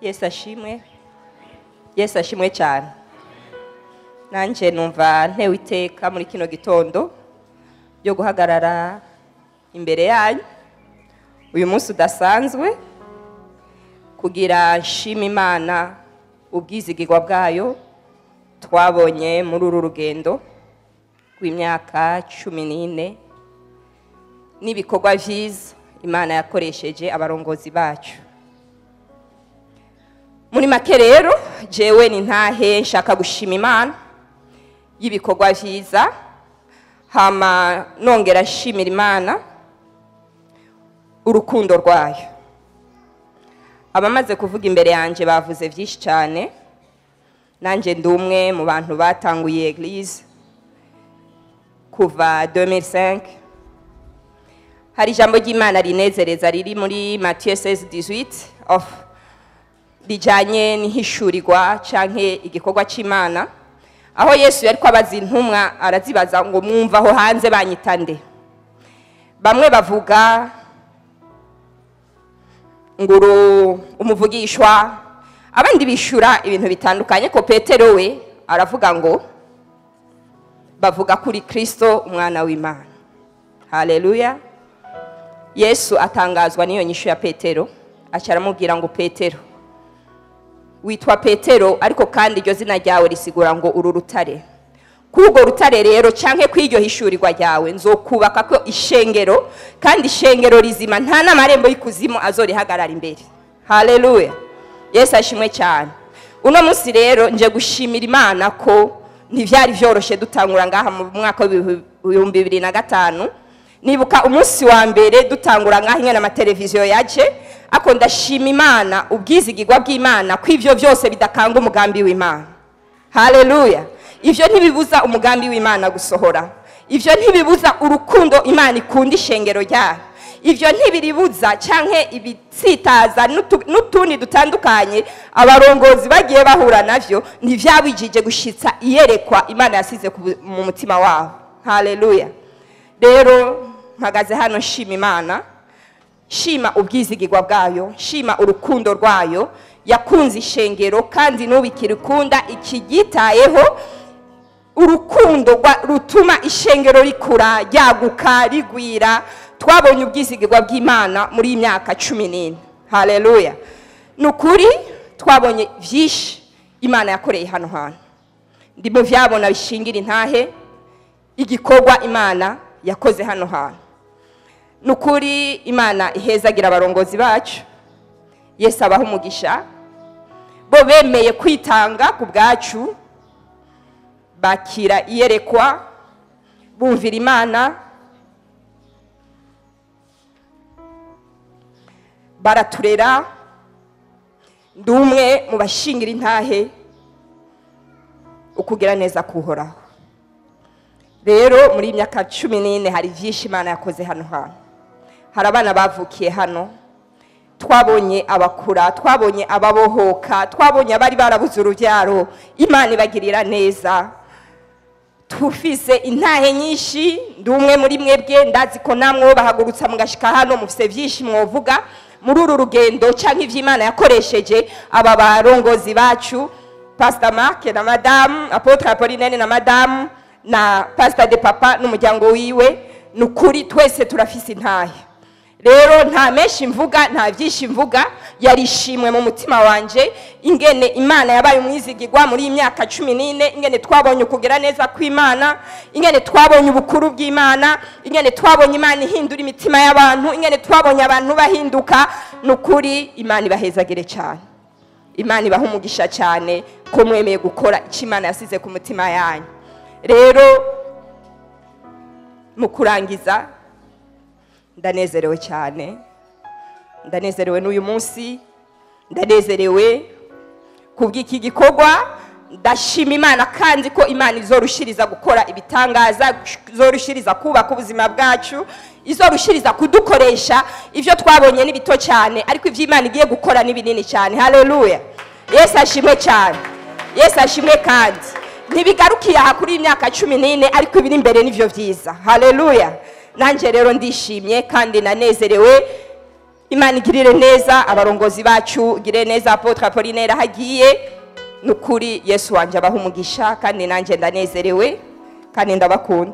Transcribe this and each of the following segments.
Yesu ashimwe. Yesu ashimwe cyane. Nanje numva ntewe iteka muri kino gitondo ryo guhagarara imbere yanyu uyu munsi udasanzwe kugira nshima Imana ubwizigirwa bwayo twabonye muri uru rugendo rw'imyaka 14 n'ibikorwa vyiza Imana yakoresheje abarongozi bacu. Muri make rero jewe ni ntahe nshaka gushima Imana y'ibikorwa vyiza, hama nongera nshimira Imana urukundo rwayo. Abamaze kuvuga imbere yanje bavuze vyinshi cyane, nanje ndi umwe mu bantu batanguye Eglise kuva 2005. Hari ijambo ry'Imana rinezereza riri muri Matthieu 16:18 of rijanye n'ihishurirwa canke igikorwa c'Imana, aho Yesu yariko abaza intumwa arazibaza ngo mwumva aho hanze banyita nde? Bamwe bavuga nguru umuvugishwa, abandi bishura ibintu bitandukanye, ko Petero we aravuga ngo bavuga kuri Kristo umwana w'Imana. Haleluya. Yesu atangazwa n'iyo nyishu ya Petero, aca aramubwira ngo Petero, witwa Petero ariko kandi iryo zina ryawe risigura ngo uru rutare. Kuri urwo rutare rero canke kw'iryo hishurirwa ryawe nzokubaka ko ishengero, kandi ishengero rizima nta n'amarembo y'ikuzimu azorihagarara imbere. Haleluya. Yesu ashimwe cyane. Uno munsi rero nje gushimira Imana ko ntivyari vyoroshe dutangura ngaha mu mwaka wa 2005. Nibuka umunsi wa mbere dutangura ngaha ingene amateleviziyo yaje, ako ndashima Imana ubwizigirwa bw'Imana ko ivyo vyose bidakanga umugambi w'Imana. Haleluya. Ivyo ntibibuza umugambi w'Imana gusohora. Ivyo ntibibuza urukundo Imana ikunda ishengero ryayo. Ivyo ntibiribuza canke ibitsitaza n'utundi dutandukanye abarongozi bagiye bahura navyo, ntivyabijije gushitsa iyerekwa Imana yasize mu mutima wabo. Haleluya. Rero mpagaze hano nshima Imana, nshima ubwizigirwa bwayo, nshima urukundo rwayo yakunze ishengero kandi n'ubikirikunda ikigitayeho, urukundo rutuma ishengero rikura ryaguka rigwira. Twabonye ubwizigirwa bw'Imana muri iyi myaka 14. Haleluya. Nukuri twabonye vyinshi Imana yakoreye hano hantu. Ndimo vyabona bishingira intahe igikorwa Imana yakoze hano hantu. Nukuri Imana ihezagira abarongozi bacu. Yesu abaha umugisha. Bo bemeye kwitanga ku bwacu, bakira iyerekwa, bumvira Imana, baraturera. Ndi umwe mu bashingira intahe ukugira neza kuhoraho. Rero muri imyaka 14 hari vyinshi Imana yakoze hano hantu. Hari abana bavukiye hano, twabonye abakura, twabonye ababohoka, twabonye abari barabuze urubyaro, Imana ibagirira neza. Tufise intahe nyinshi. Ndi umwe muri mwebwe, ndazi ko namwe bahagurutsa mugashika hano mufise vyinshi mwovuga muri uru rugendo canke ivy'Imana yakoresheje aba barongozi bacu, Pastor Mark na Madame, Apotre Apolline na Madame, na Pastor de Papa n'umuryango wiwe. Nukuri twese turafise intahe. Rero nta menshi mvuga, nta vyinshi mvuga, yarishimwe mu mutima wanje ingene Imana yabaye umwizigirwa muri iyi myaka 14, ingene twabonye ukugera neza kw'Imana, ingene twabonye ubukuru bw'Imana, ingene twabonye Imana ihindura imitima y'abantu, ingene twabonye abantu bahinduka. Nukuri Imana ibahezagire cyane, Imana ibaha umugisha cyane ko mwemeye gukora icyo Imana yasize ku mutima yanyu. Rero mu kurangiza ndanezerewe cyane, ndanezerewe n'uyu munsi, ndanezerewe kubw'iki gikorwa. Ndashima Imana kandi ko Imana izorushiriza gukora ibitangaza, izorushiriza kubaka ubuzima bwacu, izorushiriza kudukoresha. Ivyo twabonye ni bito cyane, ariko ivyo Imana igiye gukora ni binini cyane. Haleluya. Yesu ashimwe cyane. Yesu ashimwe kandi ntibigarukiye aha kuri imyaka 14, ariko ibiri imbere nivyo vyiza. Haleluya. Nanje rero ndishimye kandi nanezerewe. Imana igirire neza abarongozi bacu, igirire neza Apotre Apollinaire hagiye. Nukuri Yesu wanje abaha umugisha, kandi nanjye ndanezerewe kandi ndabakunda.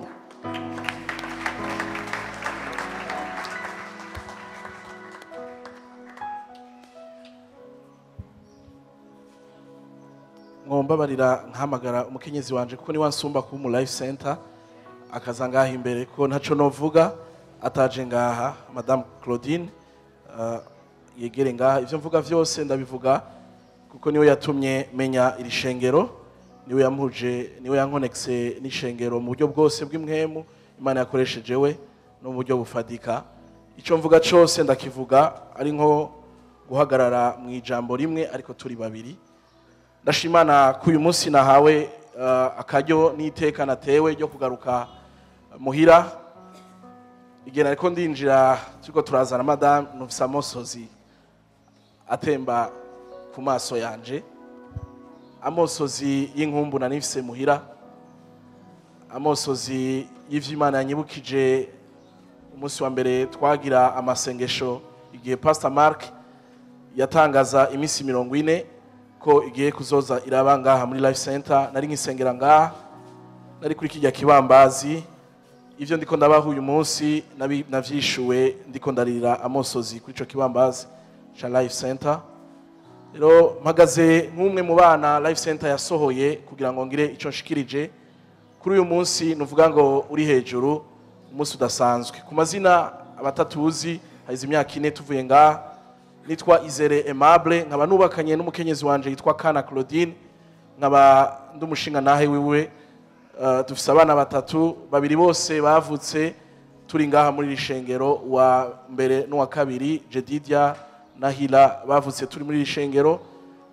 Mwombabarira nkahamagara umukenyezi wanje kuko ni wansumba ku mu Life Center akaza ngaha imbere, ko ntaco novuga ataje ngaha. Madame Claudine yegere ngaha, ivyo mvuga vyose ndabivuga kuko niwe yatumye menya iri shengero, niwe yampuje, niwe yankonekse n'ishengero mu buryo bwose bw'imwemu Imana yakoresheje we no mu buryo bufadika. Ico mvuga cose ndakivuga ari nko guhagarara mu ijambo rimwe ariko turi babiri. Ndashimana ku uyu munsi nahawe akaryo n'iteka natewe ryo kugaruka muhira. Igihe nariko ndinjira turiko turazana madame, numvise amosozi atemba ku maso yanje, amosozi y'inkumbu nanifise muhira, amosozi y'ivy'Imana yanyibukije umunsi wa mbere twagira amasengesho igihe Pastor Mark yatangaza iminsi 40 ko igiye kuzoza iraba ngaha muri Life Center. Nari nkisengera ngaha, nari kuri kijya kibambazi. Ivyo ndiko ndabaha uyu munsi navyishuwe ndiko ndarira amosozi kuri ico kibambazi ca Life Center. Rero mpagaze nk'umwe mu bana Life Center yasohoye kugira ngo ngire ico nshikirije kuri uyu munsi. Nuvuga ngo uri hejuru, umunsi udasanzwe. Ku mazina abatatuzi, haize imyaka 4 tuvuye ngaha. Nitwa Izere Aimable, nkaba nubakanye n'umukenyezi wanje yitwa Kana Claudine, nkaba ndumushinga nahe wiwe. Dufise abana batatu, babiri bose bavutse turi ngaha muri iri shengero, wa mbere n'uwa kabiri Jedidia na Hila bavutse turi muri iri shengero,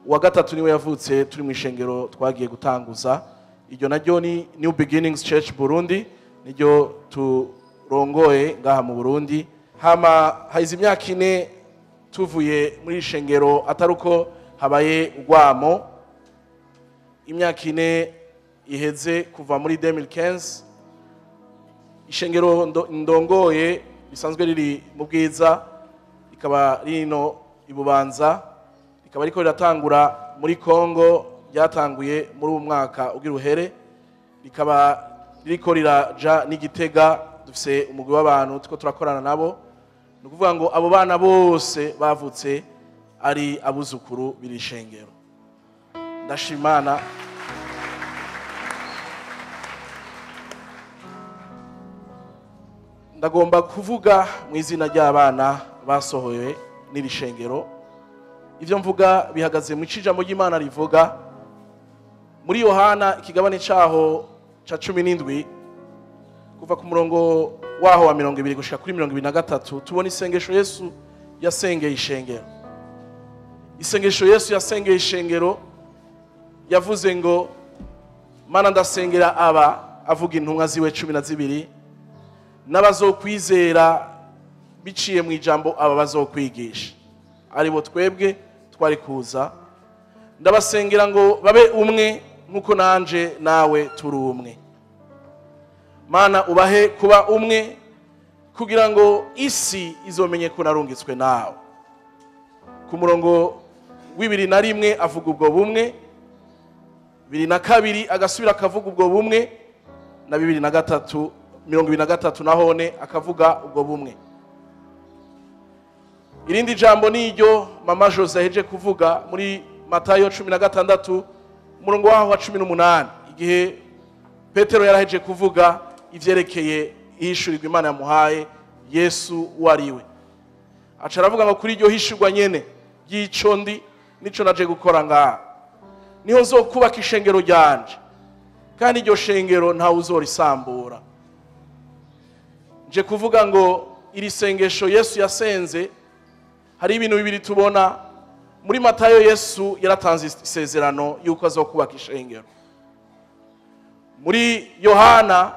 uwa gatatu niwe yavutse turi mu ishengero twagiye gutanguza. Iryo naryo ni New Beginnings Church Burundi, niryo turongoye ngaha mu Burundi. Hama haize imyaka 4 tuvuye muri ishengero ataruko habaye ugwamo. Imyaka 4 iheze kuva muri 2015. Ishengero ndongoye bisanzwe riri mu Bwiza, rikaba rino ibubanza, rikaba riko riratangura muri Kongo, ryatanguye muri uyu mwaka ugira uhere, rikaba ririko riraja n'Igitega. Dufise umugwi w'abantu tuko turakorana nabo. Ni ukuvuga ngo abo bana bose bavutse ari abuzukuru b'iri shengero. Ndashimana. Ndagomba kuvuga mu izina ry'abana basohowe n'iri shengero. Ivyo mvuga bihagaze mu ijambo ry'Imana rivuga muri Yohana ikigabane caho ca 17 kuva ku murongo waho wa 20 gushika kuri 23, tubona isengesho Yesu yasengeye ishengero. Isengesho Yesu yasengeye ishengero yavuze ngo Mana ndasengera aba, avuga intumwa ziwe 12 n'abazokwizera biciye mu ijambo aba bazokwigisha, aribo twebwe twari kuza. Ndabasengera ngo babe umwe nkuko nanje nawe turi umwe. Mana ubahe kuba umwe kugira ngo isi izomenye ko narungitswe nawe. Ku murongo w'ibiri na rimwe avuga ubwo bumwe, 22 agasubira akavuga ubwo bumwe, na 23 23 nahone akavuga ubwo bumwe. Irindi jambo niryo mama Jose aheje kuvuga muri Matayo 16 umurongo waho wa 18, igihe Petero yaraheje kuvuga ivyerekeye ihishurirwa Imana yamuhaye Yesu wariwe. Aca aravuga ngo kuri iryo hishurwa nyene ry'ico ndi nico naje gukora ngaha, niho nzokubaka ishengero ryanje, kandi iryo shengero ntawe uzorisambura. Nje kuvuga ngo iri sengesho Yesu yasenze, hari ibintu bibiri tubona muri Matayo. Yesu yaratanze isezerano yuko azokubaka ishengero. Muri Yohana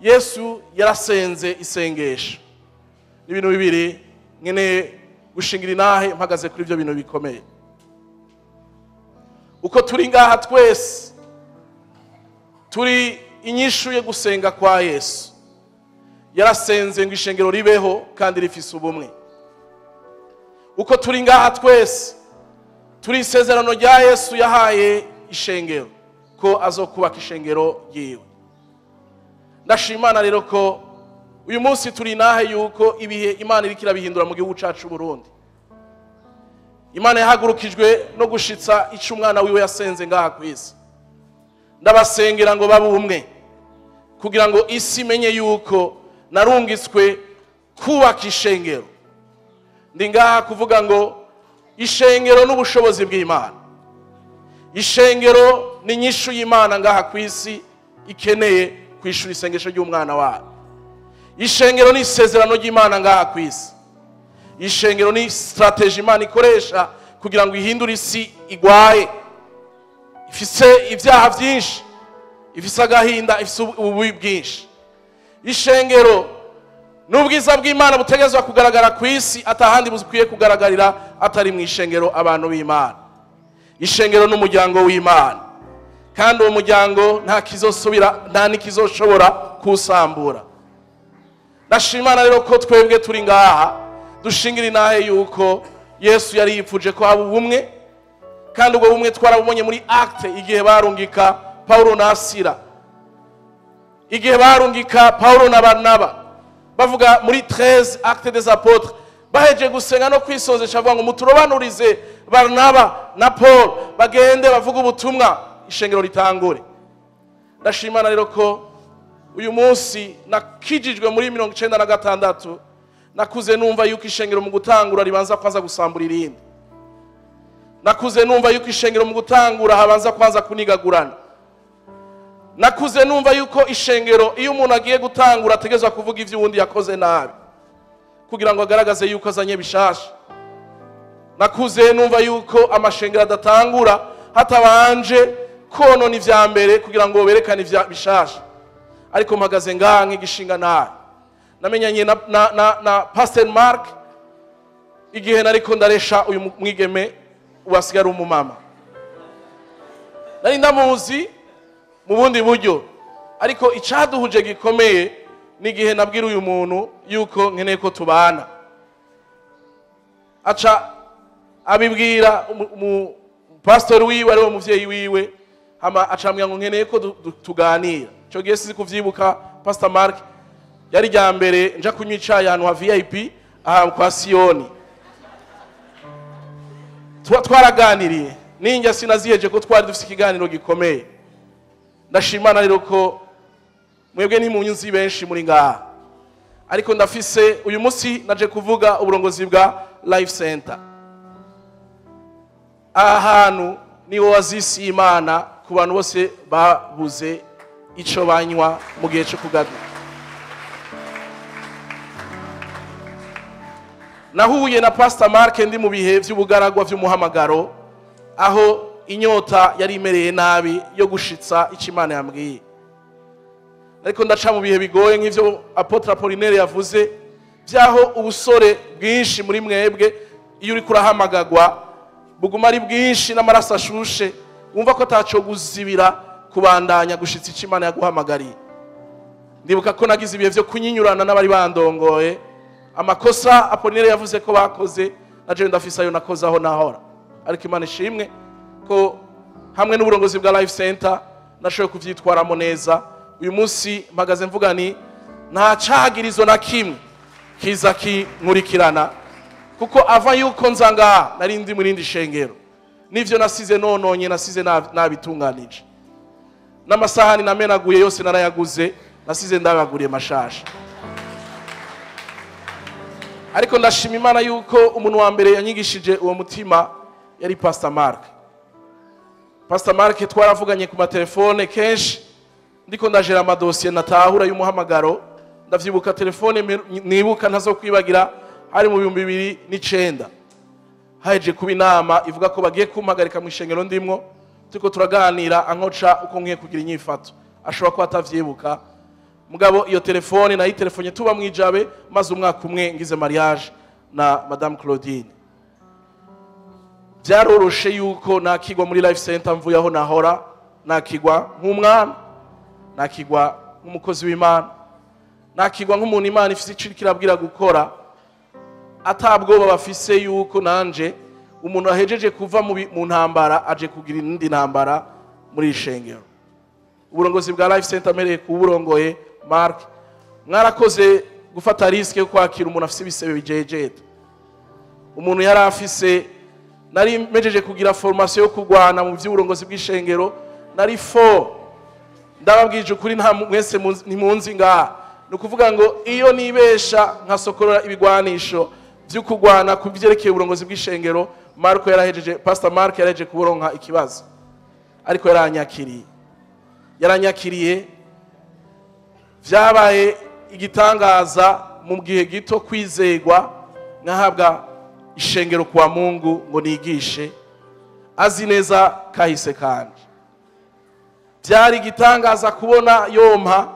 Yesu yarasenze isengesho. N'ibintu bibiri nkene gushingira inahe mpagaze kuri ibyo bintu bikomeye. Uko turi ngaha twese turi inyishu yo gusenga kwa Yesu. Yarasenze ngo ishengero ribeho kandi rifise ubumwe. Uko turi ngaha twese turi isezerano rya Yesu yahaye ishengero ko azokubaka ishengero ryiwe. Ndashima rero ko uyu munsi turi nahe yuko ibihe Imana iriko irabihindura mu gihugu cacu Burundi. Imana yahagurukijwe no gushitsa ico umwana wiwe yasenze ngaha kwisi. Ndabasengera ngo babe umwe kugira ngo isi imenye yuko narungitswe kubaka ishengero. Ndi ngaha kuvuga ngo ishengero n'ubushobozi bw'Imana. Ishengero ni inyishu y'Imana ngaha kwisi ikeneye kwishura isengesho ry'umwana wayo. Ishengero ni isezerano ry'Imana ngaha kwisi. Ishengero ni strategy Imana ikoresha kugira ngo ihindure isi igwaye, ifise ibyaha byinshi, ifise agahinda, ifise ububi bwinshi. Ishengero n'ubwiza bw'Imana butegezwa kugaragara ku isi, atahandi bukwiye kugaragarira atari mu ishengero abantu b'Imana. Ishengero n'umuryango w'Imana, kandi uwo muryango nta kizosubira, nta nikizoshobora kusambura. Ndashima rero ko twebwe turi ngaha dushingira inahe yuko Yesu yari yipfuje ko haba ubumwe, kandi ubwo bumwe twarabubonye muri acte igihe barungika Paulo na Sila, igihe barungika Paulo na Barnaba, bavuga muri 13 acte des apôtres, baheje gusenga no kwisozesha bavuga ngo muturobanurize Barnaba na Paul bagende bavuga ubutumwa ishengero ritangure. Ndashimana rero ko uyu munsi nakijijwe muri 96, nakuze numva yuko ishengero mu gutangura ribanza kwanza gusambura irindi. Nakuze numva yuko ishengero mu gutangura habanza kwanza kunigagurana. Nakuze numva yuko ishengero iyo umuntu agiye gutangura ategezwa kuvuga ivyo uwundi yakoze nabi kugira ngo agaragaze yuko azanye bishasha. Nakuze numva yuko amashengero adatangura hatabanje konona ivya mbere kugira ngo berekane ivya bishasha. Ariko mpagaze ngaha nk'igishinga nabi. Namenyanye na Pastor Mark igihe nariko ndaresha uyu mwigeme wasigara umumama. Nari ndamuzi mu bundi buryo, ariko icaduhuje gikomeye n'igihe nabwira uyu muntu yuko nkeneye ko tubana. Aca abibwira mu pastor wiwe ari wo muvyeyi wiwe, hama acambwira ngo nkeneye ko tuganira. Ico gihe sizi kuvyibuka, Pastor Mark yari rya mbere nja kunywa icayi ahantu ha VIP aha kwa Sioni. Twaraganiriye ninjya sinaziheje ko twari dufite ikiganiro gikomeye. Ndashimana rero ko mwebwe ntimunyuzi benshi muri ngaha, ariko ndafise uyu munsi naje kuvuga uburongozi bwa Life Center. Aha hantu ni oasis y'Imana ku bantu bose babuze ico banywa mu gihe cyo kugadwa. Nahuye na Pastor Mark ndi mu bihe vy'ubugaragwa vy'umuhamagaro, aho inyota yari imereye nabi yo gushitsa ico Imana yambwiye. Ariko ndaca mu bihe bigoye nk'ivyo Apotre Apollinaire yavuze, byaho ubusore bwinshi muri mwebwe iyo uri kurahamagagwa buguma ari bwinshi n'amaraso ashushe, wumva ko ataco guzibira kubandanya gushitsa ico Imana yaguhamagariye. Ndibuka ko nagize ibihe vyo kunyinyurana n'abari bandongoye, amakosa Apollinaire yavuze ko bakoze, naje ndafise ayo nakoze aho nahora. Ariko Imana ishimwe ko hamwe n'uburongozi bwa Life Center nashoboye kuvyitwaramo neza. Uyu munsi mpagaze mvuga ni nta cagirizo na kimwe kiza kinkurikirana, kuko ava yuko nza ngaha nari ndi muri rindi shengero, nivyo nasize nononye, nasize nabitunganije, n'amasahani namenaguye yose narayaguze, nasize ndabaguriye mashasha. Ariko ndashima Imana yuko umuntu wa mbere yanyigishije uwo mutima yari Pastor Mark. Pastor Mark twaravuganye ku matelefone kenshi, ndiko ndajera amadosiye natahura y'umuhamagaro. Ndavyibuka telefone nibuka ntazokwibagira, hari mu 2009 haje kuba inama ivuga ko bagiye kumpagarika mu ishengero ndimwo, turiko turaganira ankoca uko ngiye kugira inyifato. Ashobora kuba atavyibuka, mugabo iyo telefone nayitelefonye tuba mwijabe, maze umwaka umwe ngize mariage na Madame Claudine. Byaroroshe yuko nakigwa muri Life Center mvuye aho nahora, nakigwa nk'umwana, nakigwa nk'umukozi w'Imana, nakigwa nk'umuntu Imana ifise ico iriko irabwira gukora. Atabwoba bafise yuko nanje umuntu ahejeje kuva mu ntambara aje kugira indi ntambara muri ishengero. Uburongozi bwa Life Center mereye kuburongoye Mark, mwarakoze gufata risk yo kwakira umuntu afise ibisebe bijejeta. Umuntu yari afise, nari mejeje kugira formation yo kugwana mu by'uburongozi bw'ishengero, nari 4. Ndababwije ukuri nta mwese ntimunzi ngaha. Nukuvuga ngo iyo nibesha nkasokorora ibigwanisho byo kugwana kubyerekeye uburongozi bw'ishengero, Marko yarahejeje, Pastor Mark yarahejeje kuburonka ikibazo. Ariko yaranyakiriye. Yaranyakiriye. Vyabaye igitangaza mu gihe gito kwizegwa nkahabwa ishengero kwa Mungu ngo nigishe, azi neza kahise kanje. Byari igitangaza kubona yompa.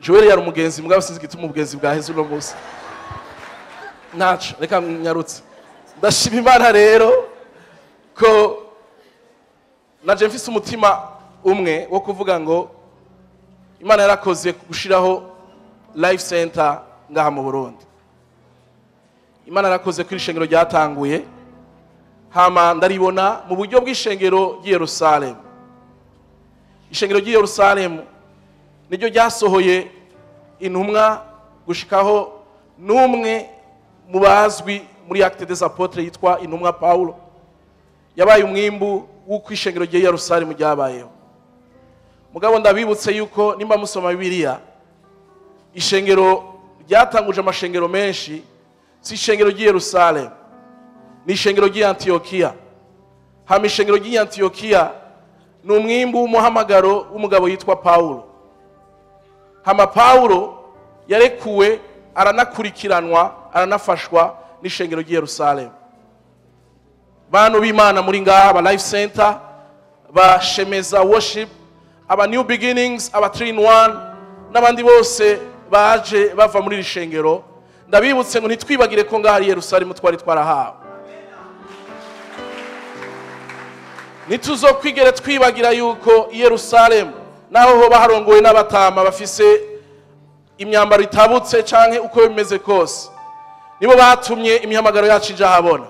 Joel yari umugenzi mugabo sinzi gituma ubugenzi bwaheze uno munsi. Naco reka nyarutse. Ndashima Imana rero ko naje mfise umutima umwe wo kuvuga ngo Imana yarakoze gushiraho Life Center ngaha mu Burundi. Imana yarakoze kuri ishengero ryatanguye, hama ndaribona mu buryo bw'ishengero ry'i Yerusalemu. Ishengero ry'i Yerusalemu niryo ryasohoye intumwa gushikaho n'umwe mu bazwi muri Actes des Apôtres yitwa intumwa Paulo. Yabaye umwimbu w'uko ishengero ry'i Yerusalemu ryabayeho. Mugabo ndabibutse yuko nimba musoma Bibiliya, ishengero ryatanguje amashengero menshi, si ishengero ry'i Yerusalemu, ni ishengero ry'i Antiokia. Hama ishengero ry'i Antiokia ni umwimbu w'umuhamagaro w'umugabo yitwa Paulo. Hama Paulo yarekuwe aranakurikiranwa aranafashwa n'ishengero ry'i Yerusalemu. Bantu b'Imana muri ngaha ba Life Center, ba Shemeza Worship, aba New Beginnings, aba 3 in 1 n'abandi bose baje bava muri iri shengero, ndabibutse ngo ntitwibagire ko ngaha ari Yerusalemu twari twarahawe. Ntituzokwigere twibagira yuko Yerusalemu naho hoba harongowe n'abatama bafise imyambaro itabutse canke uko bimeze kose, nibo batumye imihamagaro yacu ija habona.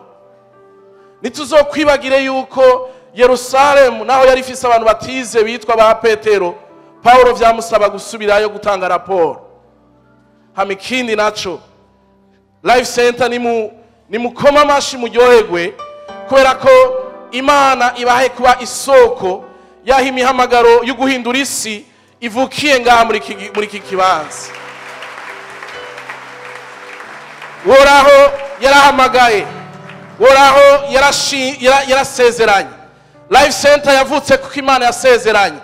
Ntituzokwibagire yuko Yerusalemu naho yari ifise abantu batize bitwa ba Petero, Paulo vyamusaba gusubirayo gutanga raporo. Hama ikindi naco, Life Center ni mukoma amashi muryoherwe, kubera ko Imana ibahe kuba isoko yaho imihamagaro yo guhindura isi ivukiye ngaha muri iki kibanza. Woraho yarahamagaye, woraho yarasezeranye. Life Center yavutse kuko Imana yasezeranye,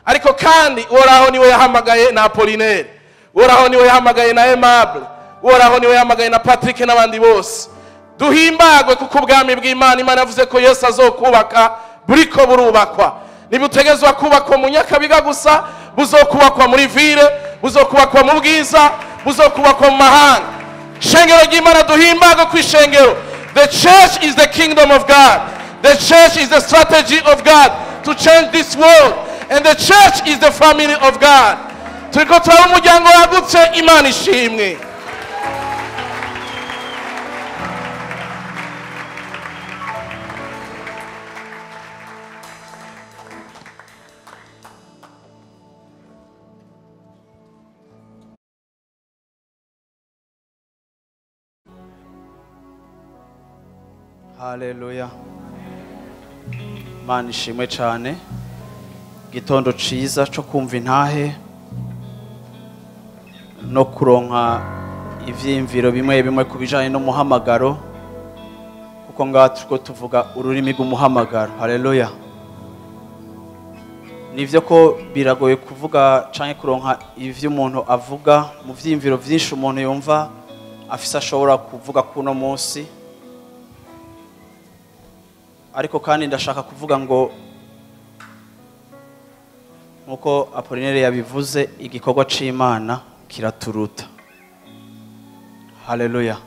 ariko kandi woraho niwe yahamagaye na Apollinaire, woraho niwe yahamagaye na Aimable, woraho niwe yahamagaye na Patrick n'abandi bose. Duhimbagwe kuko ubwami bw'Imana, Imana yavuze ko Yesu azokubaka, buriko burubakwa. Nibutegezwa kubakwa mu Nyakabiga gusa, buzokubakwa muri ville, buzokubakwa mu Bwiza, buzokubakwa mu mahanga. Shengero ry'Imana duhimbagwe ku ishengero. The church is the kingdom of God. The church is the strategy of God to change this world. And the church is the family of God. Turiko turaba umuryango wagutse, Imana ishimwe. Haleluya. Imana ishimwe cyane. Gitondo ciza cyo kumva intahe no kuronka ivyimviro bimwe bimwe kubijanye no muhamagaro, kuko ngaha turiko tuvuga ururimi rw'umuhamagaro. Haleluya. Nivyo ko biragoye kuvuga canke kuronka ivyo umuntu avuga mu vyimviro vyinshi umuntu yumva afise ashobora kuvuga kuno munsi, ariko kandi ndashaka kuvuga ngo nkuko Apollinaire yabivuze, igikorwa c'Imana kiraturuta. Haleluya.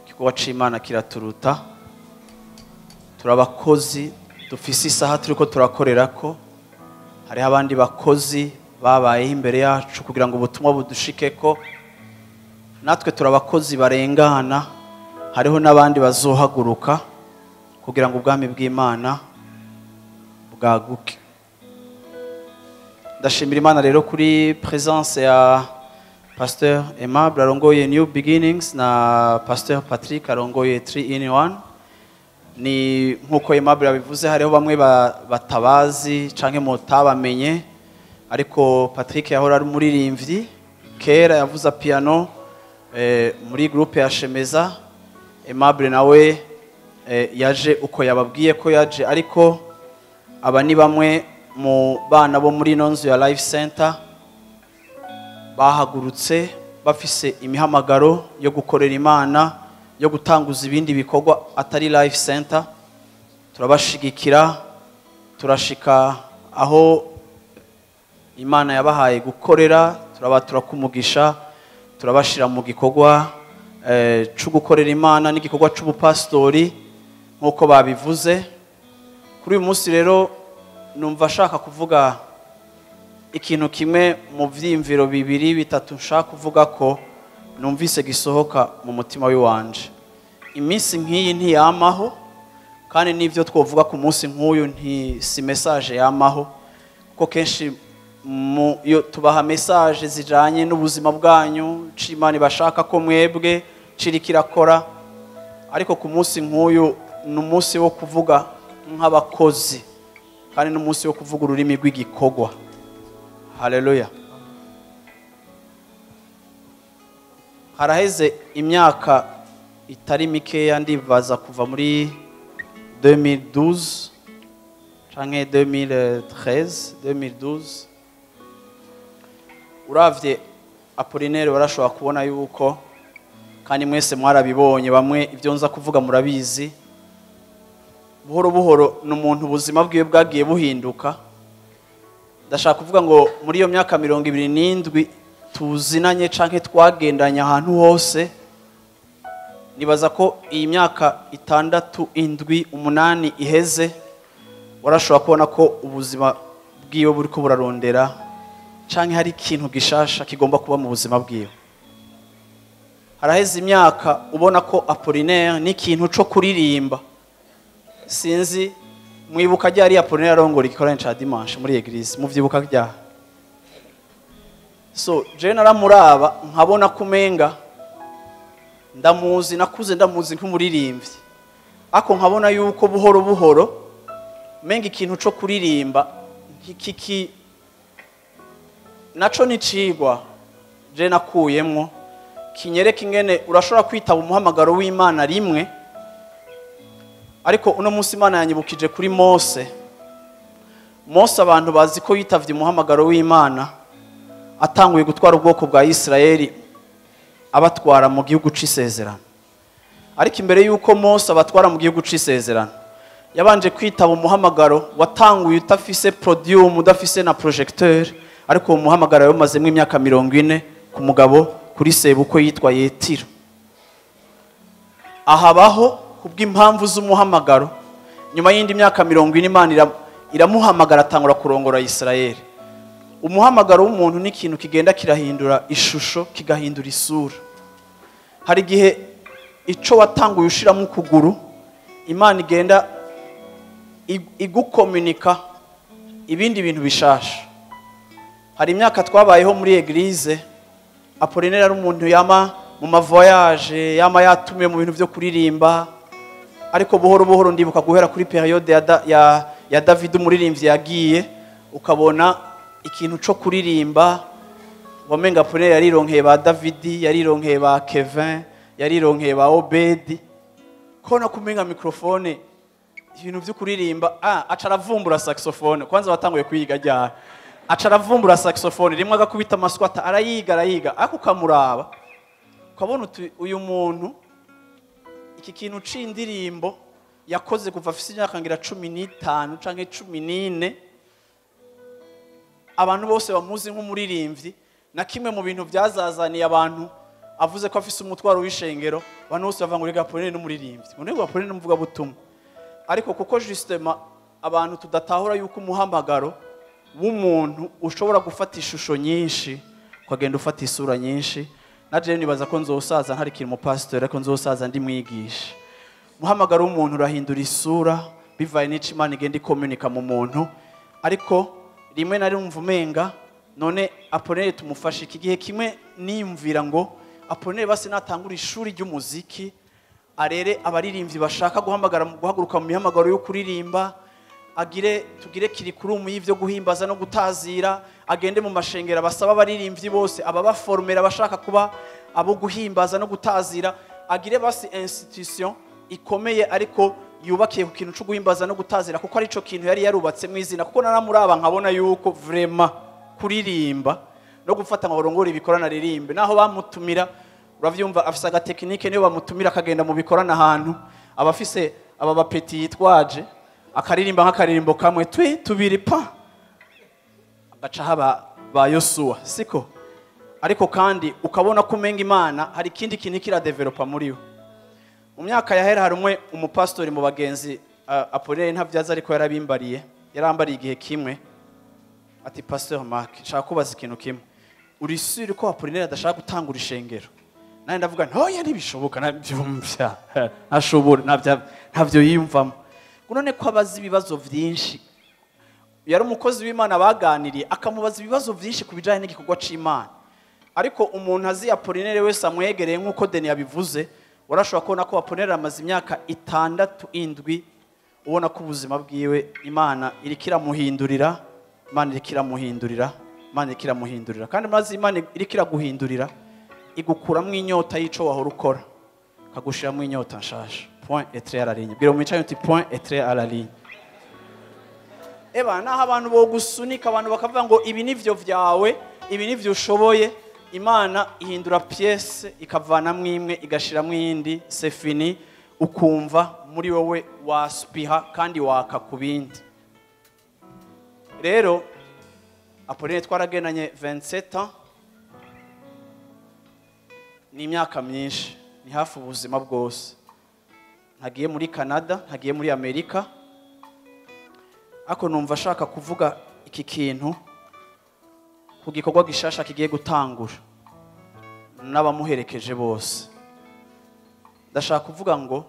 Igikorwa c'Imana kiraturuta. Turabakozi dufise isaha turiko turakorerako, hariho abandi bakozi Babayeho imbere yacu kugira ngo ubutumwa budushikeko. Natwe turabakozi barengana, hariho n'abandi bazohaguruka kugira ngo ubwami bw'Imana bwaguke. Ndashimira Imana rero kuri présence ya Pasteur Aimable arongoye New Beginnings na Pasteur Patrick arongoye 3 in 1. Ni nkuko Aimable yabivuze, hariho bamwe batabazi canke mutabamenye, ariko Patrick yahora ari umuririmbyi kera, yavuza piano muri groupe ya Shemeza. Aimable nawe yaje uko yababwiye ko yaje, ariko aba ni bamwe mu bana bo muri ino nzu ya Life Center bahagurutse bafise imihamagaro yo gukorera Imana, yo gutanguza ibindi bikorwa atari Life Center. Turabashigikira, turashika aho Imana yabahaye gukorera, turabatura kumugisha, turabashira mu gikorwa cyo gukorera Imana n'igikorwa cy'ubupastori nkuko babivuze. Kuri uyu munsi rero numva ashaka kuvuga ikintu kimwe mu vyimviro bibiri bitatu nshaka kuvuga ko numvise gisohoka mu mutima w'iwanje. Iminsi nk'iyi ntiyamaho, kandi n'ivyo twovuga ku munsi nk'uyu nti si message yamaho, kuko kenshi iyo tubaha message zijanye n'ubuzima bwanyu, c'Imana ibashaka ko mwebwe cirikirakora, ariko ku munsi nk'uyu ni umunsi wo kuvuga nk'abakozi, kandi n'umunsi wo kuvuga ururimi rw'igikorwa. Haleluya. Haraheze imyaka itari mikeya, ndibaza kuva muri 2012 canke 2013, 2012. Uravye Apollinaire warashobora kubona yuko, kandi mwese mwarabibonye, bamwe ibyo nza kuvuga murabizi, buhoro buhoro ni umuntu ubuzima bwiwe bwagiye buhinduka. Ndashaka kuvuga ngo muri iyo myaka 27 tuzinanye canke twagendanye ahantu hose, nibaza ko iyi myaka 6, 7, 8 iheze, warashobora kubona ko ubuzima bwiwe buriko burarondera canke hari ikintu gishasha kigomba kuba mu buzima bwiwe. Haraheze imyaka ubona ko Apollinaire ni ikintu co kuririmba. Sinzi mwibuka ryari Apollinaire arongora igikorane ca dimanche muri église, muvyibuka ryari? So je naramuraba nkabona kumenga ndamuzi, nakuze ndamuzi nk'umuririmbyi, ako nkabona yuko buhoro buhoro menga ikintu co kuririmba nk'iki naco nicigwa je nakuyemwo kinyereka ingene urashobora kwitaba umuhamagaro w'Imana rimwe. Ariko uno munsi Imana yanyibukije kuri Mose. Mose abantu bazi ko yitavye umuhamagaro w'Imana atanguye gutwara ubwoko bwa Isirayeli abatwara mu gihugu c'isezerano. Ariko imbere yuko Mose abatwara mu gihugu c'isezerano, yabanje kwitaba umuhamagaro watanguye utafise podium, udafise na projecteur, ariko uwo muhamagaro yawumazemwo imyaka 40 ku mugabo kuri sebukwe yitwa Yetiro. Ahabaho kubw'impamvu z'umuhamagaro, nyuma y'indi myaka 40 Imana iramuhamagara atangura kurongora Isirayeli. Umuhamagaro w'umuntu ni ikintu kigenda kirahindura ishusho, kigahindura isura. Hari igihe ico watanguye ushiramo ukuguru, Imana igenda igukomunika ibindi bintu bishasha. Hari imyaka twabayeho muri église, Apollinaire ari umuntu yama mu mavoyage, yama yatumiwe mu bintu vyo kuririmba, ariko buhoro buhoro ndibuka guhera kuri periode ya David umuririmbyi yagiye, ukabona ikintu co kuririmba wamenga Apollinaire yarironkeye ba David, yarironkeye ba Kevin, yarironkeye ba Obedi, kona kumenga microphone ibintu vyo kuririmba, aca aravumbura saxophone. Kwanza watanguye kwiga ryari? Aca aravumbura saxophone rimwe agakubita amaswata, arayiga arayiga, ariko ukamuraba ukabona uyu muntu iki kintu c'indirimbo yakoze kuva afise imyaka ngira 15 canke 14, abantu bose bamuzi nk'umuririmbyi. Na kimwe mu bintu byazazaniye abantu avuze ko afise umutwaro w'ishengero, abantu bose bavuga ngo rega Apollinaire n'umuririmbyi, ngo rega Apollinaire n'umuvuga butumwa. Ariko kuko justement abantu tudatahura yuko umuhamagaro w'umuntu ushobora gufata ishusho nyinshi, ukagenda ufata isura nyinshi. Naje nibaza ko nzosaza ntarikiri umupasitori, ariko nzosaza ndi mwigisha. Umuhamagaro w'umuntu urahindura isura bivaye n'ico Imana igenda ikomunika mu muntu. Ariko rimwe na rimwe umenga none Apollinaire tumufashe iki gihe kimwe, niyumvira ngo Apollinaire basi natangura ishuri ry'umuziki, arere abaririmbyi bashaka guhamagara, guhaguruka mu mihamagaro yo kuririmba, agire tugire kirikurumu y'ivyo guhimbaza no gutazira, agende mu mashengera basaba abaririmbyi bose ababaformera bashaka kuba abo guhimbaza no gutazira, agire basi institution ikomeye ariko yubakiye ku kintu cyo guhimbaza no gutazira, kuko arico kintu yari yarubatse mu izina. Kuko naramuraba nkabona yuko vraiment kuririmba no gufata ngo barongore ibikorana ririmbe, naho bamutumira uravyumva afise agatekinike, niyo bamutumira akagenda mu bikorana ahantu abafise aba bapeti yitwaje akaririmba nk'akaririmbo kamwe twi tubiri pa agaca haba ba Yosuwa, siko? Ariko kandi ukabona ko umenga Imana hari ikindi kintu kiradevelopa muri we. Mu myaka yahera hari umwe umupastori mu bagenzi, Apollinaire ntavyaza ariko yarabimbariye, yarambariye igihe kimwe ati Pasteur Mark, nshaka kubaza ikintu kimwe, uri sûr ko Apollinaire adashaka gutangura ishengero? Nanje ndavuga nti oya ntibishoboka, navyumvya ntashobora, ntavyo yiyumvamo. None ko abaza ibibazo vyinshi, yari umukozi w'Imana baganiriye akamubaza ibibazo vyinshi ku bijanye n'igikorwa c'Imana. Ariko umuntu azi Apollinaire wese amwegereye nk'uko Deni yabivuze, warashobora kubona ko Apollinaire amaze imyaka 6 7, ubona ko ubuzima bwiwe Imana iriko iramuhindurira, Imana iriko iramuhindurira, Imana iriko iramuhindurira. Kandi maze Imana iriko iraguhindurira, igukuramwo inyota y'ico wahora ukora, ikagushiramwo inyota nshasha. Point et trait à la ligne. Bwira umwicaye uti point et trait à la ligne. Eba naho abantu bogusunika, abantu bakavuga ngo ibi nivyo vyawe, ibi nivyo ushoboye, Imana ihindura pièce ikavanamwo imwe igashiramwo iyindi, c'est fini, ukumva muri wowe waspiha kandi waka ku bindi. Rero Apollinaire twaragenanye 27 ans, ni imyaka myinshi, ni hafi ubuzima bwose. Ntagiye muri Canada, ntagiye muri Amerika, ariko numva ashaka kuvuga iki kintu ku gikorwa gishasha kigiye gutangura n'abamuherekeje bose. Ndashaka kuvuga ngo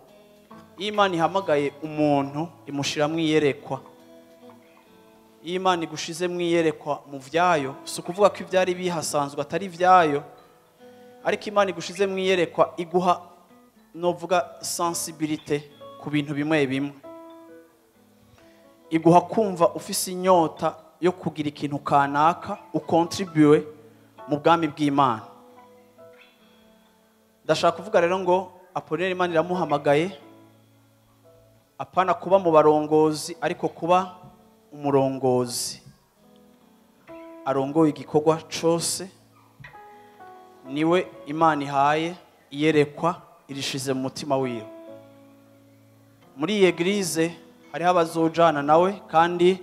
iyo Imana ihamagaye umuntu imushiramwo iyerekwa, iyo Imana igushizemwo iyerekwa mu vyayo, si ukuvuga ko ivyari bihasanzwe atari ivyayo, ariko Imana igushizemwo iyerekwa iguha novuga sensibilité ku bintu bimwe bimwe, iguha kumva ufise inyota yo kugira ikintu kanaka ukontribue mu bwami bw'Imana. Ndashaka kuvuga rero ngo Apollinaire Imana iramuhamagaye, apana kuba mu barongozi ariko kuba umurongozi arongoye igikorwa cose. Niwe Imana ihaye iyerekwa irishize mu mutima wiwe. Muri iyi eglise hariho abazojana nawe, kandi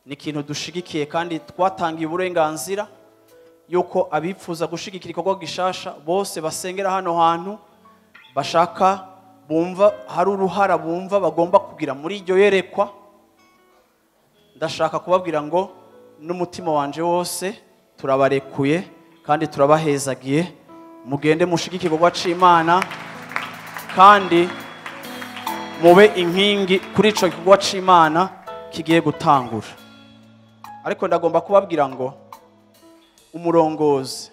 ni ikintu dushigikiye kandi twatangiye uburenganzira yuko abipfuza gushigikira igikorwa gishasha bose basengera hano hantu, bashaka bumva hari uruhara bumva bagomba kugira muri iryo yerekwa. Ndashaka kubabwira ngo n'umutima wanje wose turabarekuye kandi turabahezagiye, mugende mushigike igikorwa c'Imana kandi mube inkingi kuri ico gikorwa c'Imana kigiye gutangura. Ariko ndagomba kubabwira ngo umurongozi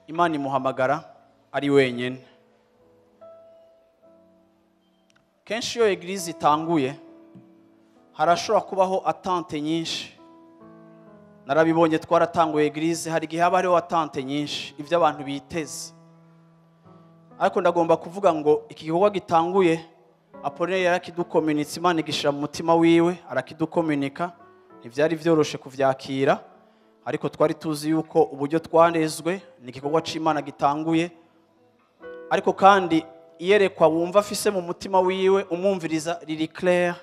Imana imuhamagara ari wenyene. Kenshi iyo eglise itanguye harashobora kubaho attente nyinshi. Narabibonye twaratanguye eglise, hari igihe haba hariho attente nyinshi ivyo abantu biteze. Ariko ndagomba kuvuga ngo iki gikorwa gitanguye Apollinaire yarakidukomunitse, Imana igishira mu mutima wiwe arakidukomunika. Ntivyari vyoroshe kuvyakira, ariko twari tuzi yuko uburyo twarezwe ni igikorwa c'Imana gitanguye. Ariko kandi iyerekwa wumva afise mu mutima wiwe umwumviriza riri clair,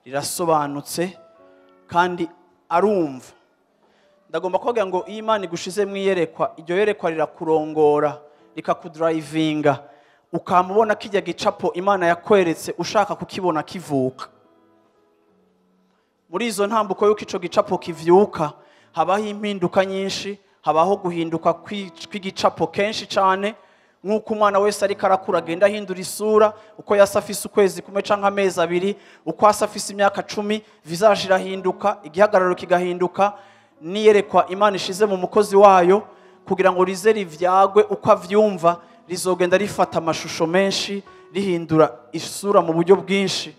rirasobanutse kandi arumva. Ndagomba kuvuga ngo iyo Imana igushize mu iyerekwa, iryo yerekwa rirakurongora, rikakudrivinga, ukamubona kijya gicapo Imana yakweretse ushaka kukibona kivuka. Muri izo ntambuko yuko ico gicapo kivyuka habaho impinduka nyinshi, habaho guhinduka kw'igicapo kenshi cyane. Nk'uko umwana wese ariko arakura agenda ahindura isura, uko yasa afise ukwezi kumwe canke amezi abiri, uko asa afise imyaka 10, visage irahinduka, igihagararo kigahinduka. Niyerekwa Imana ishize mu mukozi wayo kugira ngo rize rivyagwe uko avyumva, rizogenda rifata amashusho menshi, rihindura isura mu buryo bwinshi.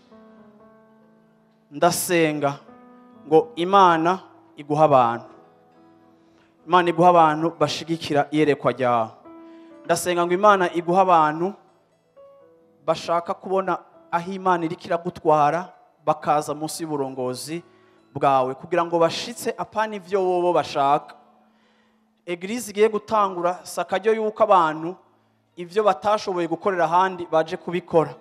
Ndasenga ngo Imana iguha abantu, Imana iguha abantu bashigikira iyerekwa ryawe. Ndasenga ngo Imana iguha abantu bashaka kubona aho Imana iriko iragutwara, bakaza munsi y'uburongozi bwawe kugira ngo bashitse apana ivyo bobo bashaka. Eglise igiye gutangura sakaryo yuko abantu ivyo batashoboye gukorera ahandi baje kubikora,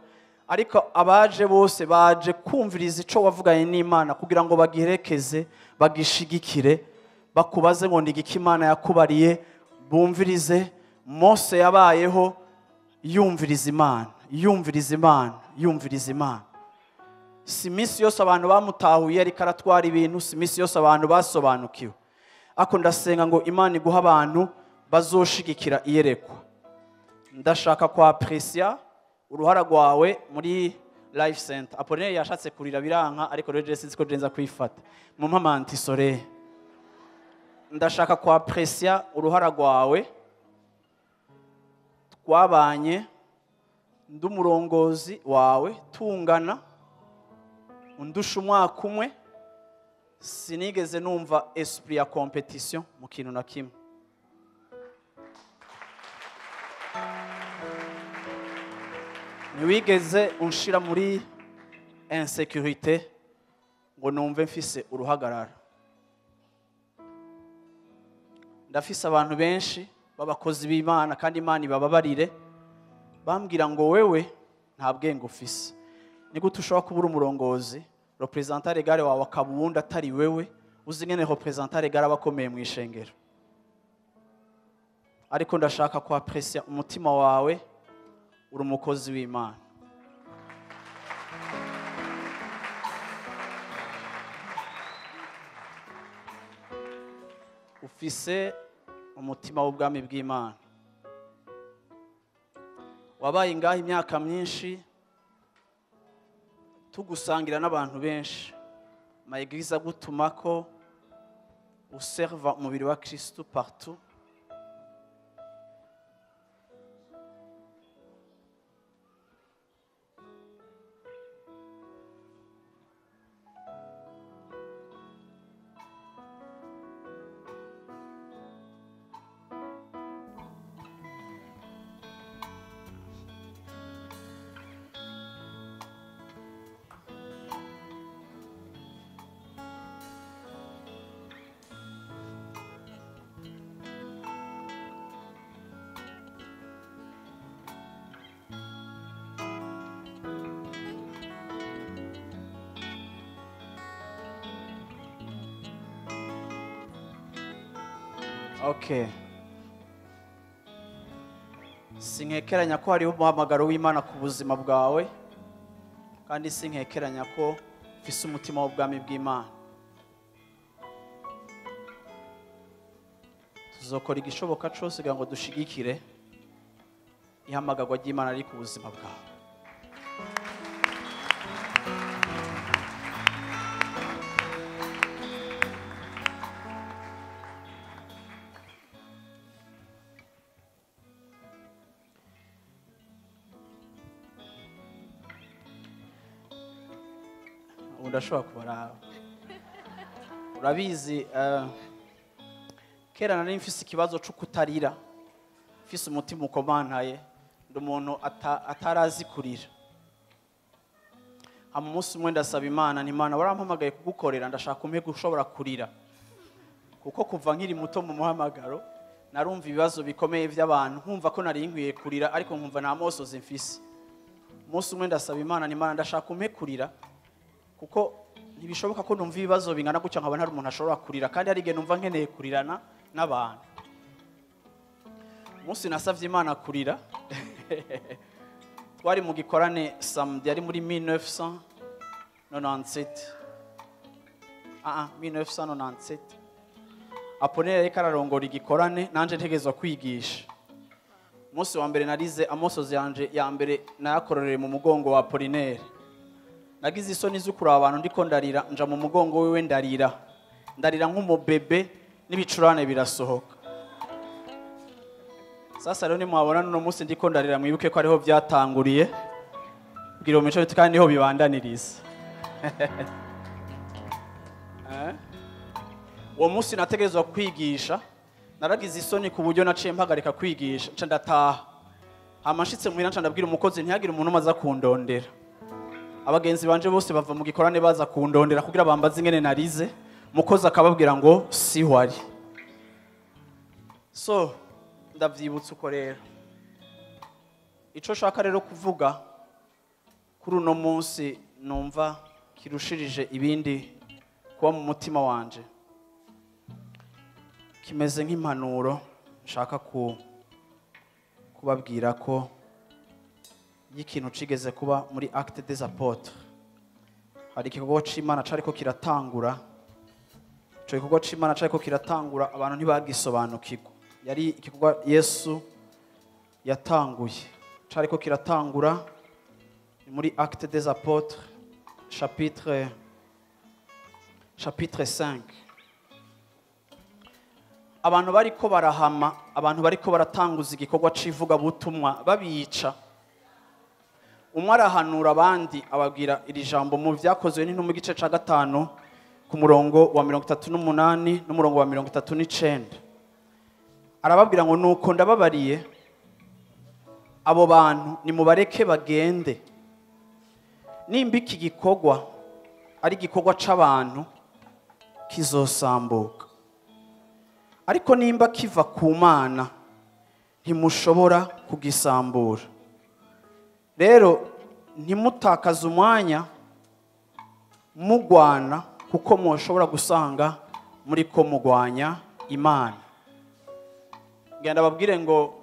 ariko abaje bose baje kumviriza ico wavuganye n'Imana kugira ngo bagiherekeze, bagishigikire, bakubaze ngo nigiki Imana yakubariye, bumvirize. Mose yabayeho yumviriza Imana, yumviriza Imana, yumviriza Imana. Si misi yose abantu bamutahuye ariko aratwara ibintu, si misi yose abantu basobanukiwe. Ako ndasenga ngo Imana iguha abantu bazoshigikira iyerekwa. Ndashaka kwa apprecier uruhara rwawe muri Life Center. Apollinaire yashatse kurira biranka, ariko rero sinzi ko nza kwifata. Mumpa mantisore. Ndashaka kwa apprecier uruhara rwawe. Twabanye ndumurongozi wawe tungana, undusha umwaka umwe, sinigeze numva esprit ya competition mu kintu na kimwe. Ntiwigeze unshira muri insécurité ngo numve mfise uruhagarara. Ndafise abantu benshi b'abakozi b'Imana kandi Imana ibababarire, bambwira ngo wewe nta bwenge ufise, ni gute ushobora kubura umurongozi, représentant légal wawe akaba uwundi atari wewe, uzi ngene représentant légal aba akomeye mu ishengero. Ariko ndashaka ko apprécier umutima wawe, uri umukozi w'Imana. Ufise umutima w'ubwami bw'Imana. Wabaye ingahe imyaka myinshi tugusangira n'abantu benshi, ma église agutumako userva umubiri wa Kristo partout. Okay. Sinkekeranya ko hariho umuhamagaro w'Imana ku buzima bwawe, kandi sinkekeranya ko ufise umutima w'ubwami bw'Imana. Tuzokora igishoboka cyose kugira ngo dushigikire ihamagarwa ry'Imana riri ku buzima bwawe. Ndashobora kubaraba. Urabizi, kera nari mfise ikibazo cyo kutarira, mfise umutima ukomantaye, ndi umuntu atarazi kurira. Hama umunsi umwe ndasaba Imana, nti Imana warampamagaye kugukorera, ndashaka umpe gushobora kurira, kuko kuva nkiri muto mu muhamagaro narumva ibibazo bikomeye by'abantu, nkumva ko nari nkwiye kurira ariko nkumva nta mosozi mfise. Umunsi umwe ndasaba Imana, nti Imana ndashaka umpe kurira, kuko ntibishoboka ko numva ibibazo bingana gutya nkaba ntari umuntu ashobora kurira, kandi hari igihe numva nkeneye kurirana n'abantu. Umunsi nasavye Imana kurira, twari mu gikorane samedi, yari muri 1997. 1997 Apollinaire yariko ararongora igikorane, nanje ntegerezwa kwigisha. Umunsi wa mbere narize amosozi yanje ya mbere nayakororeye mu mugongo wa Apollinaire. Nagize isoni zo kuraba abantu ndiko ndarira, nja mu mugongo wiwe ndarira, ndarira nk'umubebe n'ibicurane birasohoka. Sasa rero nimwabona n'uno munsi ndiko ndarira, mwibuke ko ariho byatanguriye, kugira ngo mico kandi niho bibandaniriza. Uwo munsi nategerezwa kwigisha, naragize isoni ku buryo naciye mpagarika kwigisha, nca ndataha. Hama nshitse muhira nca ndabwira umukozi ntihagire umuntu umaze kundondera. Abagenzi banje bose bava mu gikorane baza kundondera kugira bambaze ingene narize, umukozi akababwira ngo siho ari. So ndavyibutsa uko rero. Ico nshaka rero kuvuga kuri uno munsi numva kirushirije ibindi kuba mu mutima wanje, kimeze nk'impanuro nshaka kubabwira ko y'ikintu cigeze kuba muri Actes des Apôtres. Hari igikorwa c'Imana cariko kiratangura, ico gikorwa c'Imana cariko kiratangura abantu ntibagisobanukirwa. Yari igikorwa Yesu yatanguye, cariko kiratangura. Ni muri Actes des Apôtres chapitre 5. Abantu bariko barahama, abantu bariko baratanguza igikorwa c'ivugabutumwa babica. Umwe arahanura abandi ababwira iri jambo mu Vyakozwe n'Intumwa igice ca 5 ku murongo wa 38 n'umurongo wa 39. Arababwira ngo nuko ndababariye abo bantu nimubareke bagende, nimba iki gikorwa ari igikorwa c'abantu kizosambuka, ariko nimba kiva ku Mana ntimushobora kugisambura. Rero ntimutakaze umwanya mugwana, kuko mushobora gusanga muri ko mugwanya Imana. Ngenda babwire ngo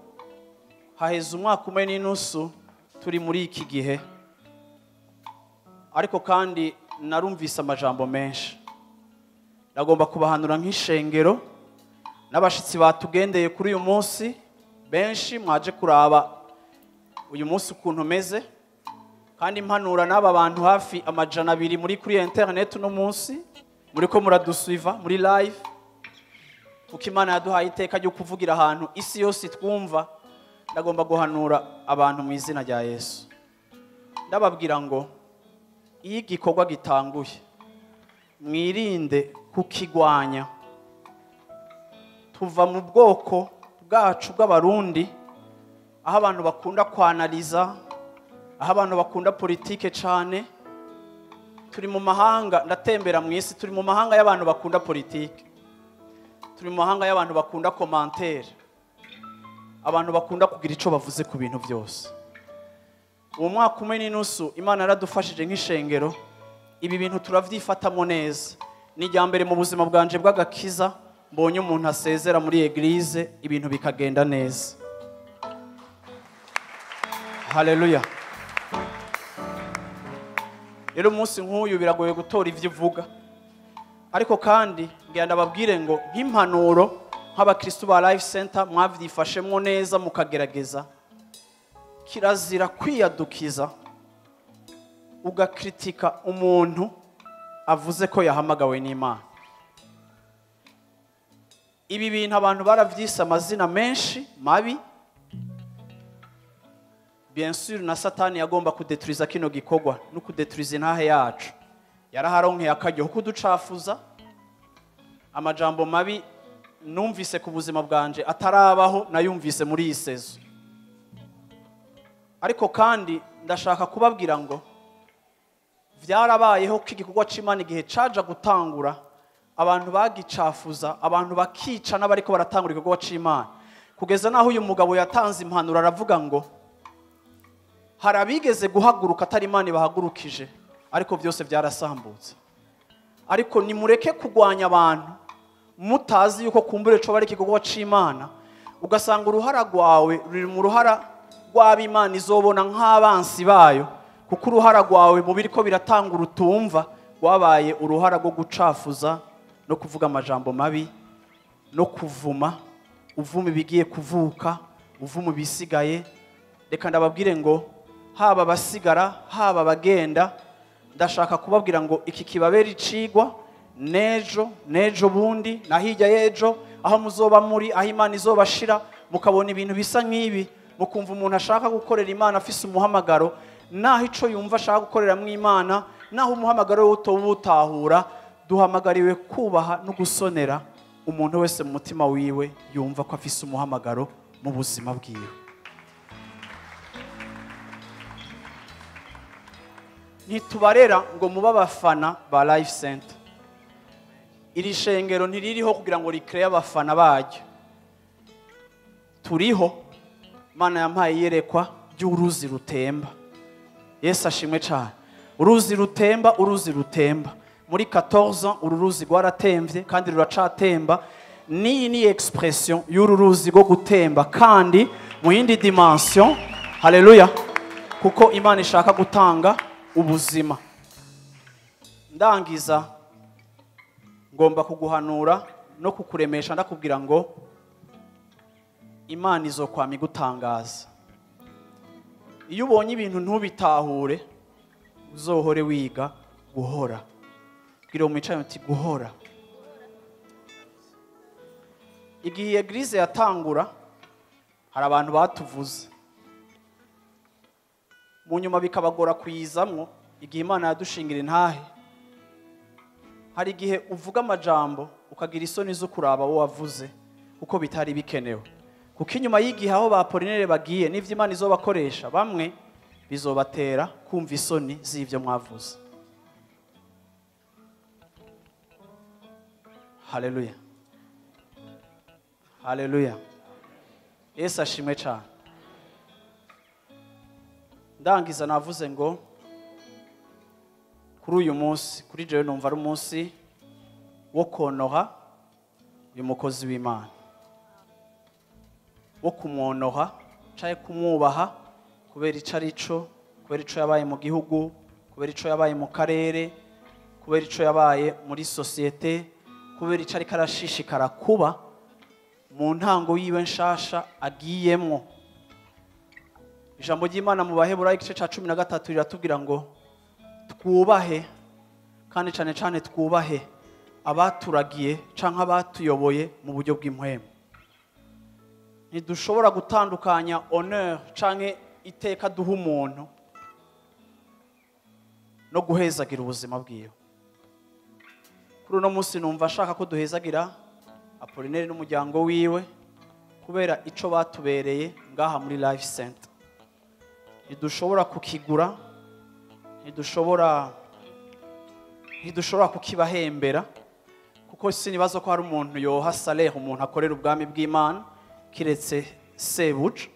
haheze umwaka umwe n'inusu turi muri iki gihe, ariko kandi narumvise amajambo menshi. Ndagomba kubahanura nk'ishengero n'abashitsi batugendeye kuri uyu munsi, benshi mwaje kuraba uyu munsi ukuntu meze, kandi impanura n'aba bantu hafi 200 muri kuri internet uno munsi muri ko muradusuiva muri live, kuko Imana yaduhaye iteka ryo kuvugira ahantu isi yose twumva. Ndagomba guhanura abantu mu izina rya Yesu, ndababwira ngo iyo igikorwa gitanguye mwirinde kukigwanya. Tuva mu bwoko bwacu bw'Abarundi aho abantu bakunda kwanaliza, aho abantu bakunda politike cyane. Turi mu mahanga, ndatembera mu isi, turi mu mahanga y'abantu bakunda politike, turi mu mahanga y'abantu bakunda commentaire, abantu bakunda kugira ico bavuze ku bintu byose. Uwo mwaka umwe n'inusu Imana yaradufashije nk'ishengero, ibi bintu turavyifatamo neza. Ni irya mbere mu buzima bwanje bw'agakiza mbonye umuntu asezera muri eglise ibintu bikagenda neza. Haleluya. Rero umunsi nk'uyu biragoye gutora ivyo uvuga, ariko kandi ngira ndababwire ngo nk'impanuro nk'abakristo ba Life Center mwavyifashemwo neza mukagerageza, kirazira kwiyadukiza ugakritika umuntu avuze ko yahamagawe n'Imana. Ibi bintu abantu baravyise amazina menshi mabi. Bien sûr na Satani yagomba kudetruiza kino gikorwa no kudetruiza intahe yacu. Yaraharonkeye akaryo kuducafuza amajambo mabi numvise ku buzima bwanje atarabaho, nayumvise muri iyi sezo. Ariko kandi ndashaka kubabwira ngo vyarabayeho ko igikorwa c'Imana igihe caja gutangura abantu bagicafuza, abantu bakica n'abariko baratangura igikorwa c'Imana, kugeza naho uyu mugabo yatanze impanuro aravuga ngo hari abigeze guhaguruka atari Imana ibahagurukije, ariko byose byarasambutse. Ariko nimureke kugwanya abantu mutazi yuko kumbure co bari igikorwa c'Imana, ugasanga uruhara rwawe ruri mu ruhara rw'ab'Imana izobona nk'abansi bayo, kuko uruhara rwawe mu biriko biratanga urutumva Rwabaye uruhara rwo gucafuza no kuvuga amajambo mabi no kuvuma, uvuma ibigiye kuvuka, uvuma ibisigaye. Reka ndababwire ngo haba abasigara haba abagenda, ndashaka kubabwira ngo iki kibabera icigwa nejo, nejo bundi na hirya y'ejo, aho muzoba muri, aho Imana izobashira, mukabona ibintu bisa nk'ibi, mukumva umuntu ashaka gukorera Imana afise umuhamagaro, naho ico yumva ashaka gukorera mu Imana, naho umuhamagaro we utawutahura. Duhamagariwe kubaha no gusonera umuntu wese mu mutima wiwe yumva ko afise umuhamagaro mu buzima bwiwe. Ntitubarera ngo mube abafana ba Life Center. Iri shengero ntiririho kugira ngo rikreye abafana baryo. Turiho, Imana yampaye iyerekwa ry'uruzi rutemba. Yesu ashimwe cyane. Uruzi rutemba, uruzi rutemba. Muri 14 ans uru ruzi rwaratemvye kandi ruracatemba. Niyi ni expression y'uru ruzi rwo gutemba kandi mu yindi dimension. Haleluya. Kuko Imana ishaka gutanga ubuzima. Ndangiza ngomba kuguhanura no kukuremesha, ndakubwira ngo Imana izokwama igutangaza. Iyo ubonye ibintu ntubitahure, uzohore wiga guhora. Bwira umwicaye uti guhora. Igihe eglise yatangura hari abantu batuvuze, mu nyuma bikabagora kuyizamwo. Igihe Imana yadushingira intahe, hari igihe uvuga amajambo ukagira isoni zo kuraba wo wavuze kuko bitari bikenewe. Kuko inyuma y'igihe aho ba Apollinaire bagiye n'ivyo Imana izobakoresha, bamwe bizobatera kumva isoni z'ivyo mwavuze. Haleluya. Haleluya. Yesu ashimwe cyane. Ndangiza navuze ngo kuri uyu munsi, kuri jewe numva ari umunsi wo konoha uyu mukozi w'Imana, wo kumwonoha caye kumwubaha kubera ico arico, kubera ico yabaye mu gihugu, kubera ico yabaye mu karere, kubera ico yabaye muri societe, kubera ico ariko arashishikara kuba mu ntango yiwe nshasha agiyemwo. Ijambo ry'Imana mu Baheburayo igice ca 13 riratubwira ngo twubahe, kandi cane cane twubahe abaturagiye canke abatuyoboye mu buryo bw'impwemu. Ntidushobora gutandukanya honneur canke iteka duha umuntu no guhezagira ubuzima bwiwe. Kuri uno munsi numva ashaka ko duhezagira Apollinaire n'umuryango wiwe kubera ico batubereye ngaha muri Life Center. Ntidushobora kukigura, ntidushobora kukibahembera, kuko sinibaza ko hari umuntu yoha salaire umuntu akorera ubwami bw'Imana kiretse sebuja.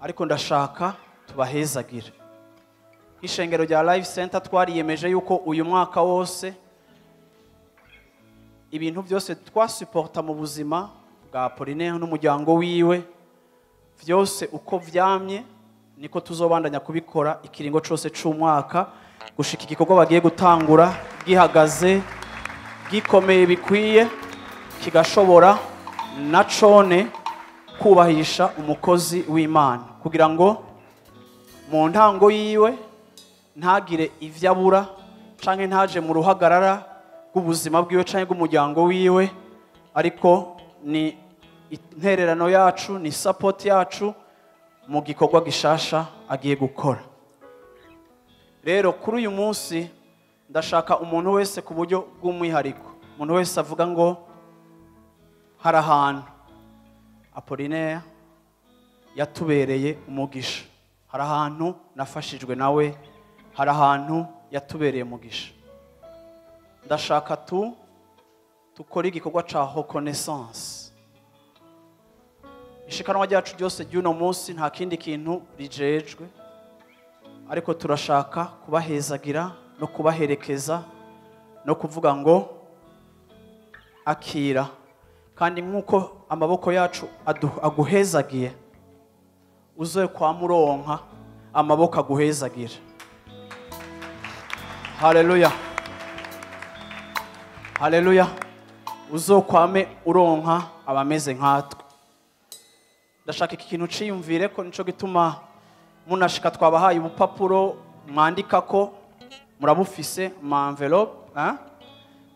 Ariko ndashaka tubahezagire. Ishengero rya Life Center twariyemeje yuko uyu mwaka wose ibintu byose twasuporta mu buzima bwa Apollinaire n'umuryango wiwe, vyose uko vyamye niko tuzobandanya kubikora ikiringo cose c'umwaka gushika igikorwa bagiye gutangura gihagaze gikomeye bikwiye, kigashobora na cone kubahisha umukozi w'Imana kugira ngo mu ntango yiwe ntagire ivyo abura canke ntaje mu ruhagarara rw'ubuzima bwiwe canke bw'umuryango wiwe. Ariko ni intererano yacu, ni support yacu mu gikorwa gishasha agiye gukora. Rero kuri uyu munsi ndashaka umuntu wese ku buryo bw'umwihariko, umuntu wese avuga ngo hari ahantu Apollinaire yatubereye umugisha, hari ahantu nafashijwe nawe, hari ahantu yatubereye umugisha. Ndashaka tukore igikorwa ca reconnaissance. Ishikanwa ryacu ryose ry'uno munsi nta kindi kintu rijejwe, ariko turashaka kubahezagira no kubaherekeza no kuvuga ngo akira. Kandi nk'uko amaboko yacu aguhezagiye, uze kwa muronka amaboko aguhezagira. Haleluya. Haleluya. Uzokwame uronka abameze nkatwe. Ndashaka iki kintu ciyumvire ko nico gituma munashika twabahaye ubupapuro mwandika ko murabufise ma envelope,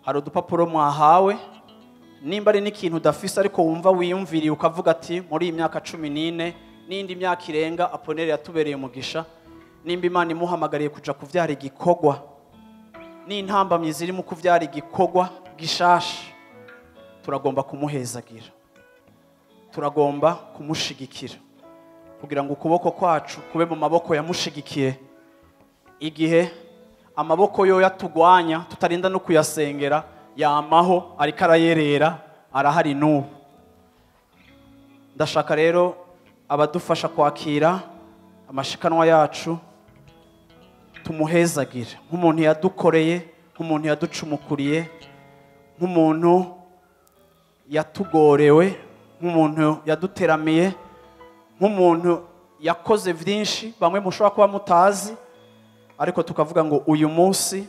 Hari udupapuro mwahawe. Nimba ari n'ikintu udafise ariko wumva wiyumviriye ukavuga ati muri iyi myaka 14 n'indi myaka irenga Apollinaire yatubereye umugisha, nimba Imana imuhamagariye kuja kuvyara igikorwa n'intambamyi ziri mu kuvyara igikorwa gishasha, turagomba kumuhezagira, turagomba kumushigikira kugira ngo ukuboko kwacu kube mu maboko yamushigikiye. Igihe amaboko yo yatugwanya tutarinda no kuyasengera, yamaho ariko arayerera, arahari n'ubu. Ndashaka rero abadufasha kwakira amashikanwa yacu tumuhezagire nk'umuntu yadukoreye, nk'umuntu yaducumukuriye, nk'umuntu yatugorewe, nk'umuntu yaduteramiye, nk'umuntu yakoze vyinshi bamwe mushobora kuba mutazi, ariko tukavuga ngo uyu munsi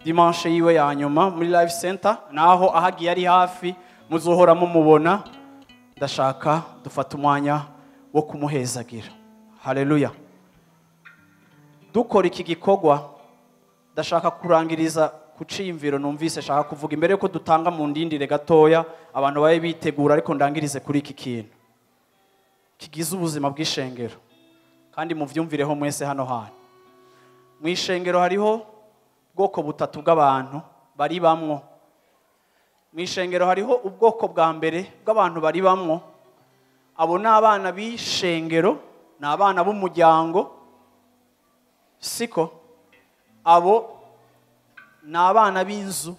dimanche yiwe ya nyuma muri Life Center, naho ahagiye ari hafi muzohora mumubona. Ndashaka dufate umwanya wo kumuhezagira. Haleluya. Dukora iki gikorwa, ndashaka kurangiriza ku ciyumviro numvise shaka kuvuga imbere yuko dutanga mu ndindire gatoya abantu babe bitegura, ariko ndangirize kuri iki kintu kigize ubuzima bw'ishengero, kandi muvyumvireho mwese hano hantu. Mu ishengero hariho ubwoko butatu bw'abantu bari bamwo. Mu ishengero hariho ubwoko bwa mbere bw'abantu bari bamwo. Abo ni abana b'ishengero, ni abana b'umuryango, siko? Abo ni abana b'inzu,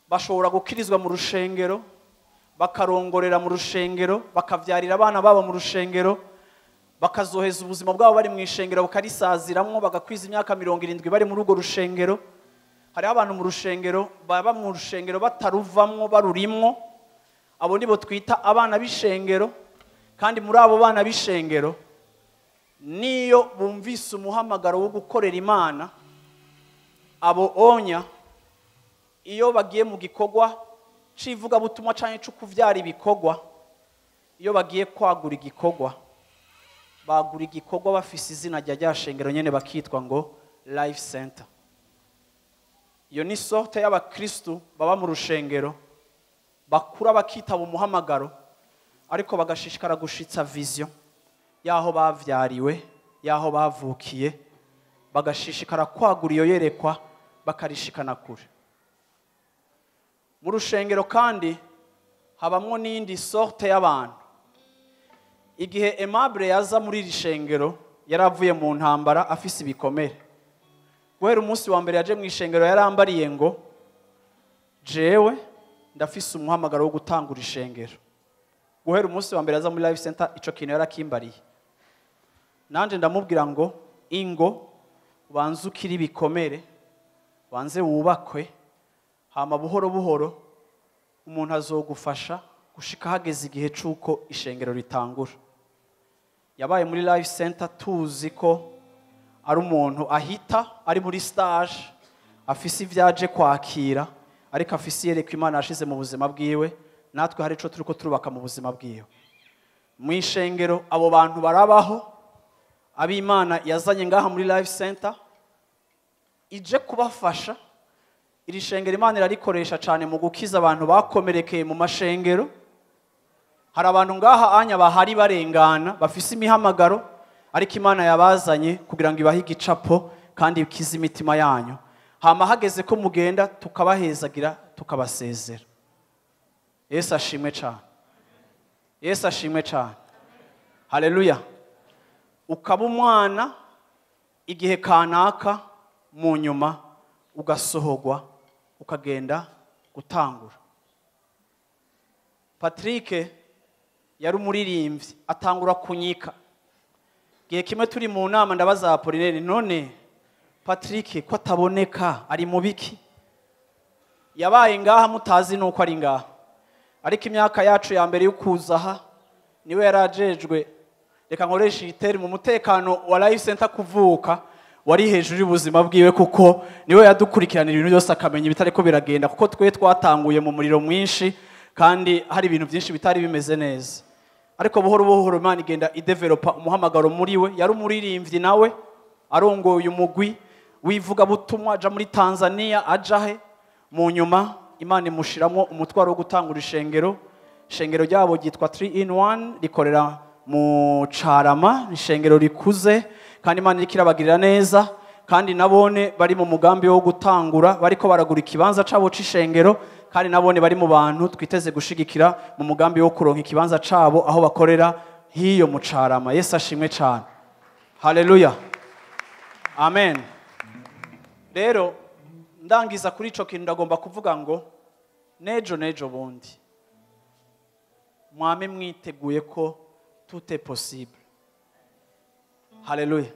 bashobora gukirizwa mu rushengero, bakarongorera mu rushengero, bakavyarira abana babo mu rushengero, bakazoheza ubuzima bwabo bari mu ishengero, bakarisaziramwo, bagakwiza imyaka 70 bari muri urwo rushengero. Hariho abantu mu rushengero baba mu rushengero bataruvamwo, barurimwo. Abo nibo twita abana b'ishengero. Kandi muri abo bana b'ishengero niyo bumvise umuhamagaro wo gukorera Imana, abo onya iyo bagiye mu gikorwa c'ivugabutumwa canke co kuvyara ibikorwa, iyo bagiye kwagura igikorwa, bagura igikorwa bafise izina rya shengero nyene, bakitwa ngo Life Center. Iyo ni sorte y'abakristu baba mu rushengero, bakura bakitaba umuhamagaro, ariko bagashishikara gushitsa vision yaho bavyariwe, yaho bavukiye, bagashishikara kwagura iyo yerekwa, bakarishikana kure. Mu rushengero kandi habamwo n'indi sorte y'abantu. Igihe Aimable yaza muri iri shengero, yaravuye mu ntambara afise ibikomere. Guhera umunsi wa mbere yaje mu ishengero yarambariye ngo jewe ndafise umuhamagaro wo gutangura ishengero. Guhera umunsi wa mbere yaza muri Life Center ico kintu yarakimbariye. Nanje ndamubwira ngo ingo ubanze ukiri ibikomere, banze wubakwe, hama buhoro buhoro umuntu azogufasha gushika hageze igihe cuko ishengero ritangura. Yabaye muri Life Center tuzi ko ari umuntu ahita ari muri stage, afise ivyaje kwakira, ariko afise yereka Imana yashize mu buzima bwiwe, natwe hari ico turiko turubaka mu buzima bwiwe. Mu ishengero abo bantu barabaho, ab'Imana yazanye ngaha muri Life Center ije kubafasha. Iri shengero Imana irarikoresha cyane mu gukiza abantu bakomerekeye mu mashengero. Hari abantu ngaha anya bahari barengana bafise imihamagaro, ariko Imana yabazanye kugira ngo ibahe igicapo kandi ikize imitima yanyu. Hama hageze ko mugenda tukabahezagira tukabasezera. Yesu ashimwe cyane. Yesu ashimwe cyane. Haleluya. Ukaba umwana igihe kanaka, mu nyuma ugasohogwa ukagenda gutangura. Patrick yari umuririmbyi atangura kunyika. Gihe kimwe turi mu nama ndabaza Apollinaire, none Patrick ko ataboneka ari mu biki? Yabaye ngaha mutazi nuko ari ngaha, ariko imyaka yacu ya mbere y'ukuzaha niwe yarajejwe, reka nkoresha iteri mu mutekano wa Life Center kuvuka. wari hejuru y'ubuzima bwiwe, kuko niwe yadukurikiranira ibintu byose akamenya ibitariko biragenda, kuko twe twatanguye mu muriro mwinshi kandi hari ibintu byinshi bitari bimeze neza. Ariko buhoro buhoro Imana igenda idevelopa umuhamagaro muri we. Yari umuririmbyi nawe arongoye umugwi wivuga butumwa, aja muri Tanzania, aja he. Mu nyuma Imana imushiramo umutwaro wo gutangura ishengero. Ishengero ryabo ryitwa 3 in 1, rikorera mu Carama, ishengero rikuze kandi Imana iriko irabagirira neza, kandi nabone bari mu mugambi wo gutangura, bariko baragura ikibanza cabo c'ishengero, kandi nabone bari mu bantu twiteze gushigikira mu mugambi wo kuronka ikibanza cabo aho bakorera hiyo mu Carama. Yesu ashimwe cyane. Haleluya, amen. Rero ndangiza kuri ico kintu, ndagomba kuvuga ngo nejo bundi mwame mwiteguye ko tout est possible. Haleluya.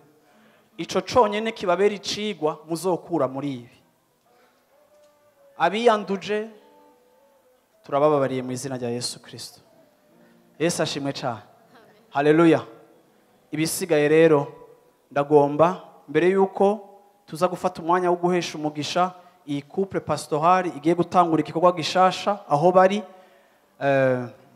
Ico conyene kibabera icigwa muzokura muri ibi. Abiyanduje turabababariye mu izina rya Yesu Kristo. Yesu ashimwe cyane. Haleluya. Ibisigaye rero ndagomba mbere yuko tuza gufata umwanya wo guhesha umugisha iyi couple pastorale igiye gutangura igikorwa gishasha aho bari.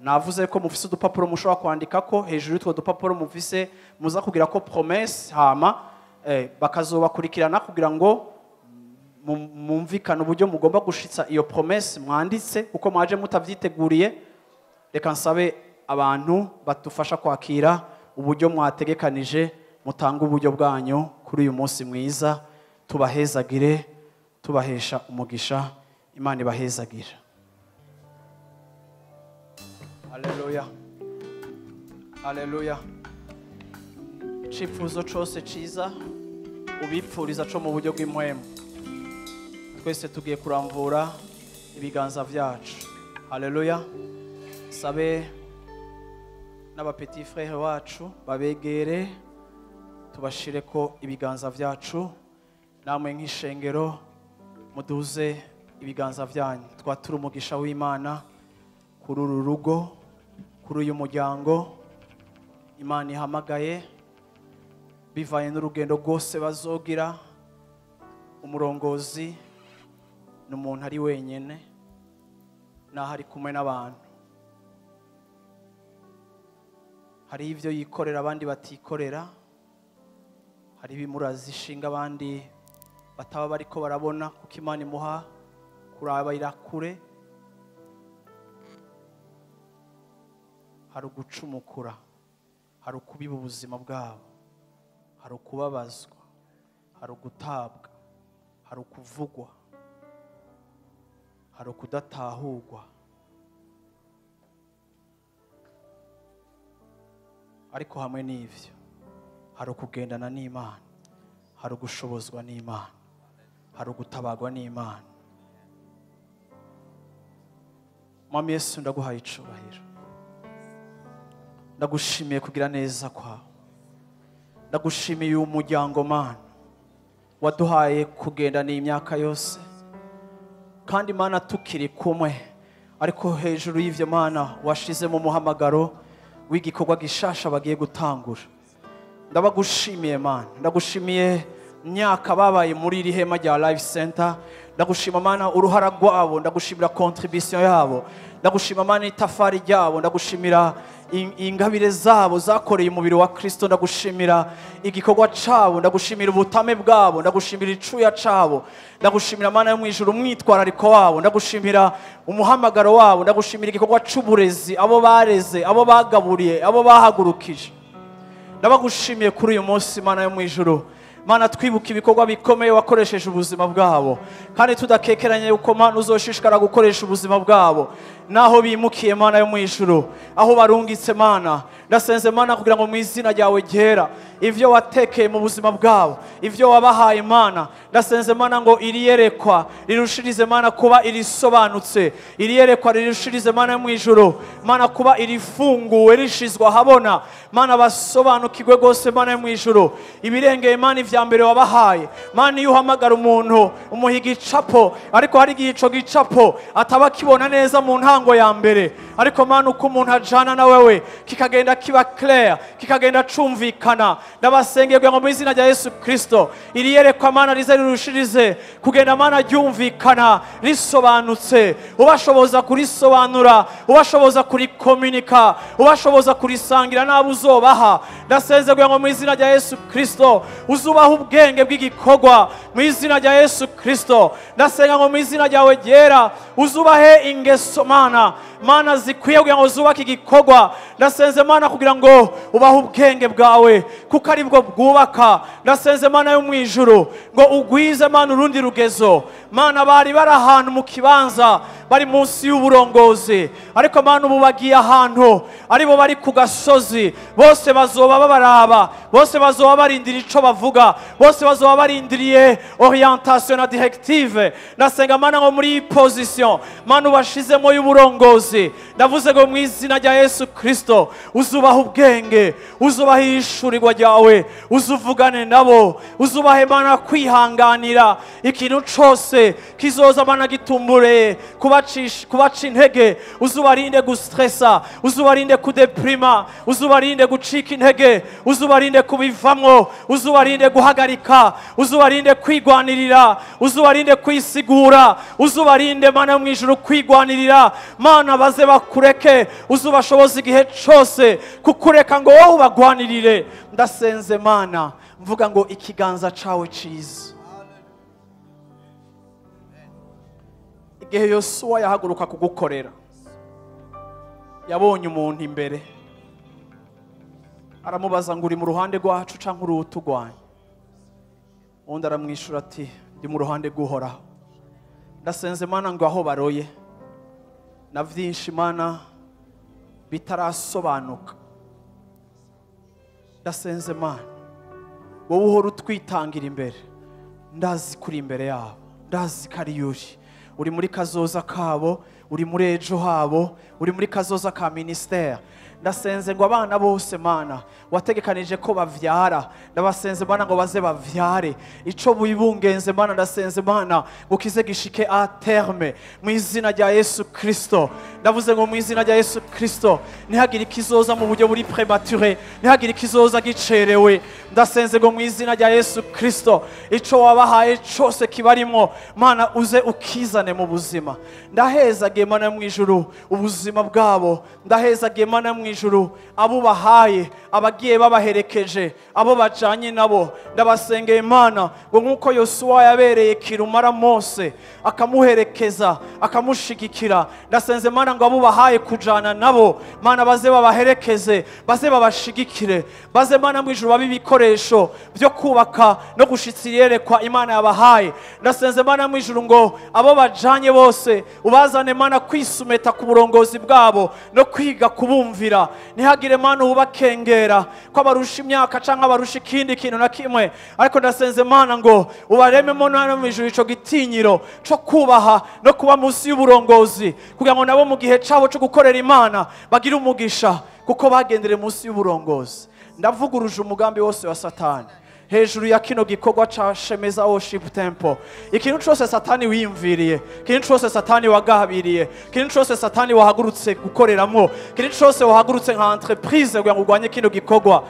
Navuze ko mufise udupapuro mushobora kwandika ko hejuru y'utwo dupapuro mufise muza kugira ko promesse, hama bakazobakurikirana kugira ngo mumvikane uburyo mugomba gushitsa iyo promesse mwanditse, kuko mwaje mutavyiteguriye. Reka nsabe abantu batufasha kwakira uburyo mwategekanije, mutanga uburyo bwanyu kuri uyu munsi mwiza, tubahezagire, tubahesha umugisha. Imana ibahezagire. Haleluya, haleluya. Icifuzo cose ciza ubipfuriza co mu buryo bw'impwemu, twese tugiye kuramvura ibiganza vyacu. Haleluya. Sabe n'aba petit frère wacu babegere, tubashireko ibiganza vyacu, namwe nk'ishengero muduze ibiganza vyanyu. Twatura umugisha w'Imana kuri uru rugo, kuri uyu muryango Imana ihamagaye, bivaye n'urugendo rwose bazogira. Umurongozi ni umuntu ari wenyene, naho ari kumwe n'abantu. Hari ivyo yikorera abandi batikorera, hari ibimurazi ishinga abandi bataba bariko barabona, kuko Imana imuha kuraba irakure. Hari ugucumukura, hari ukubiba ubuzima bwabo, hari ukubabazwa, hari ugutabwa, hari ukuvugwa, hari ukudatahurwa. Ariko hamwe n'ivyo hari ukugendana n'Imana, hari ugushobozwa n'Imana, hari ugutabagwa n'Imana. Mwami Yesu, ndaguhaye icubahiro, ndagushimiye kugira neza kwawe, ndagushimiye uyu muryango Mana waduhaye kugendana imyaka yose, kandi Mana tukiri kumwe. Ariko hejuru y'ivyo Mana washize mu muhamagaro w'igikorwa gishasha bagiye gutangura. Ndabagushimiye Mana, ndagushimiye myaka babaye muri iri hema rya Life Center. Ndagushima Mana uruhara rwabo, ndagushimira contribution yabo, ndagushima Mana itafari ryabo, ndagushimira ingabire zabo zakoreye umubiri wa Kristo, ndagushimira igikorwa cabo, ndagushimira ubutame bwabo, ndagushimira icuya cabo, ndagushimira Mana yo mwijuru umwitwarariko wabo, ndagushimira umuhamagaro wabo, ndagushimira igikorwa c'uburezi, abo bareze, abo bagaburiye, abo bahagurukije. Ndabagushimiye kuri uyu munsi Mana yo mwijuru. Mana twibuka ibikorwa bikomeye wakoresheje ubuzima bwabo, kandi tudakekeranye yuko Mana uzoshishikara gukoresha ubuzima bwabo naho bimukiye Mana yo mwijuru, aho barungitse Mana. Ndasenze Mana kugira ngo mu izina ryawe ryera ivyo watekeye mu buzima bwabo, ivyo wabahaye Mana, Ndasenze Mana ngo iriyerekwa rirushirize Mana kuba irisobanutse, iriyerekwa rirushirize Mana mu ijuru, Mana kuba irifunguwe rishizwa habona, Mana basobanukirwe gose Mana mu ijuru ibirengeye Mana ivya mbere wabahaye. Mana iyo uhamagara umuntu umuha igicapo, ariko hari igihe ico gicapo ataba kibona neza mu ntango ya mbere, ariko Mana uko umuntu ajana na wewe kikagenda kiba clair, kikagenda cumvikana. Ndabasengeye ngo mu izina rya Yesu Kristo iriyerekwa Mana rize rirushirize kugenda Mana ryumvikana risobanutse, ubashoboza kurisobanura, ubashoboza kurikomunika, ubashoboza kurisangira n'abo uzobaha. Ndasenze ngo mu izina rya Yesu Kristo uzubaha ubwenge bw'igikorwa mu izina rya Yesu Kristo. Ndasenga ngo mu izina ryawe ryera uzubahe ingeso Mana, Mana zikwiye kugira ngo zubake igikorwa. Ndasenze Mana kugira ngo ubahe ubwenge bwawe kuko ari bwo bwubaka. Ndasenze Mana yo mu ijuru ngo ugwize Mana urundi rugezo. Mana bari bari ahantu mu kibanza bari munsi y'uburongozi, ariko Mana ubu bagiye ahantu aribo bari ku gasozi, bose bazoba babaraba, bose bazoba barindira ico bavuga, bose bazoba barindiriye orientation na directive. Ndasenga Mana ngo muri position Mana ubashizemo y'uburongozi, ndavuze ngo mu izina rya Yesu Kristo uzubaha ubwenge, uzubaha ishurirwa ryawe, uzuvugane nabo, uzubahe Mana kwihanganira ikintu cose kizoza Mana gitumbure kubaca intege, uzubarinde gustressa, uzubarinde kudeprima, uzubarinde gucika intege, uzubarinde kubivamwo, uzubarinde guhagarika, uzubarinde kwigwanirira, uzubarinde kwisigura, uzubarinde Mana mu ijuru kwigwanirira. Mana baze bakureke, uzubashoboza igihe cose kukureka ngo wowe ubagwanirire. Ndasenze Mana mvuga ngo ikiganza cawe ciza. Igihe Yosuwa yahaguruka kugukorera, yabonye umuntu imbere aramubaza ngo uri mu ruhande rwacu canke uri utugwanya? Undi aramwishura ati ndi mu ruhande rw'Uhoraho. Ndasenze Mana ngo aho baroye na vyinshi Mana bitarasobanuka, ndasenze Mana wowe uhora utwitangira imbere, ndazi kuri imbere yabo, ndazi ko ari yuri uri muri kazoza kabo, uri muri ejo habo, uri muri kazoza ka ministère. Ndasenze ngo abana bose Mana wategekanije ko bavyara, ndabasenze Mana ngo baze bavyare ico bibungenze Mana. Ndasenze Mana ngo kize gishike a terme mu izina rya Yesu Kristo. Ndavuze ngo mu izina rya Yesu Kristo ntihagire ikizoza mu buryo buri premature, ntihagire ikizoza gicerewe. Ndasenze ngo mu izina rya Yesu Kristo ico wabahaye cose kibarimo Mana uze ukizane mu buzima. Ndahezagiye Mana mu ijuru ubuzima bwabo, ndahezagiye Mana mu ijuru abo bahaye, abagiye babaherekeje, abo bajanye nabo. Ndabasengeye Mana ngo nkuko Yosuwa yabereye kirumara Mose akamuherekeza akamushigikira, ndasenze Mana ngo abo bahaye kujana nabo Mana baze babaherekeze, baze babashigikire, baze Mana mu ijuru babe ibikoresho byo kubaka no gushitsa iyerekwa Imana yabahaye. Ndasenze Mana mu ijuru ngo abo bajanye bose ubazane Mana kwisumeta ku burongozi bwabo no kwiga kubumvira, ntihagire Mana ubakengera ko abarusha imyaka canke abarusha ikindi kintu na kimwe, ariko ndasenze Mana ngo ubarememo Mana mu ijuru ico gitinyiro co kubaha no kuba munsi y'uburongozi, kugira ngo nabo mu gihe cabo co gukorera Imana bagire umugisha kuko bagendere munsi y'uburongozi. Ndavuguruje umugambi wose wa Satani hejuru ya kino gikorwa ca Shemeza Worship Temple. Ikintu cose Satani wiyumviriye, ikintu cose Satani wagabiriye, ikintu cose Satani wahagurutse gukoreramwo, ikintu cose wahagurutse nka entreprise kugira ngo urwanye kino gikorwa,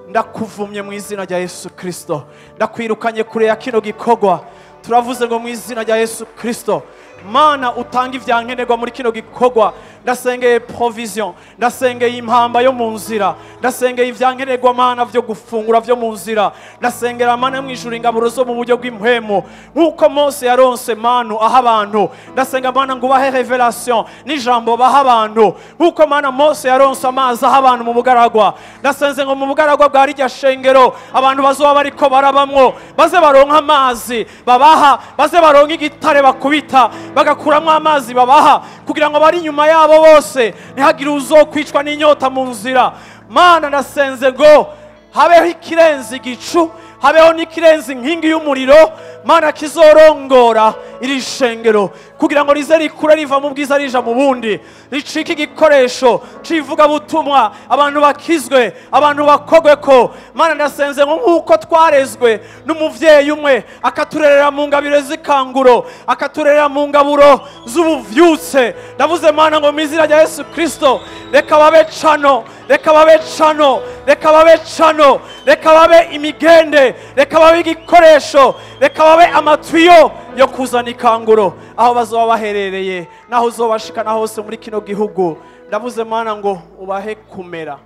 ndakuvumye mu izina rya Yesu Kristo. Ndakwirukanye kure ya kino gikorwa. Turavuze ngo mu izina rya Yesu Kristo Mana utanga ivyankenerwa muri kino gikorwa. Ndasengeye provision, ndasengeye impamba yo mu nzira, ndasengeye ivyankenerwa Mana vyo gufungura vyo mu nzira, ndasengera Mana mu ijuru ingaburo zo mu buryo bw'impwemu nkuko Mose yaronse manu aha abantu. Ndasenga Mana ngo ubahe revelation n'ijambo baha abantu nkuko Mana Mose yaronse amazi aha abantu mu bugaragwa. Ndasenze ngo mu bugaragwa bwa rirya shengero abantu bazoba bariko barabamwo baze baronka amazi babaha, baze baronka igitare bakubita bagakuramwo amazi babaha, kugira ngo bari inyuma yabo bose ntihagire uzokwicwa n'inyota mu nzira. Mana ndasenze ngo habeho ikirenze igicu, Habeho n'ikirenze inkingi y'umuriro, Mana, kizorongora iri shengero kugira ngo rize rikure riva mu bwiza rija mu bundi, ricike igikoresho c'ivugabutumwa, abantu bakizwe, abantu bakogweko. Mana, ndasenze ngo nk'uko twarezwe n'umuvyeyi umwe akaturerera mu ngabire z'ikanguro, akaturerera mu ngaburo z'ubuvyutse, ndavuze Mana ngo mu izina rya Yesu Kristo, reka babe cano, reka babe cano, reka babe cano, reka babe imigende, reka babe igikoresho, reka babe amatuyo yo kuzana ikanguro aho bazoba baherereye naho uzobashikana hose muri kino gihugu. Ndavuze Mana ngo ubahe kumera,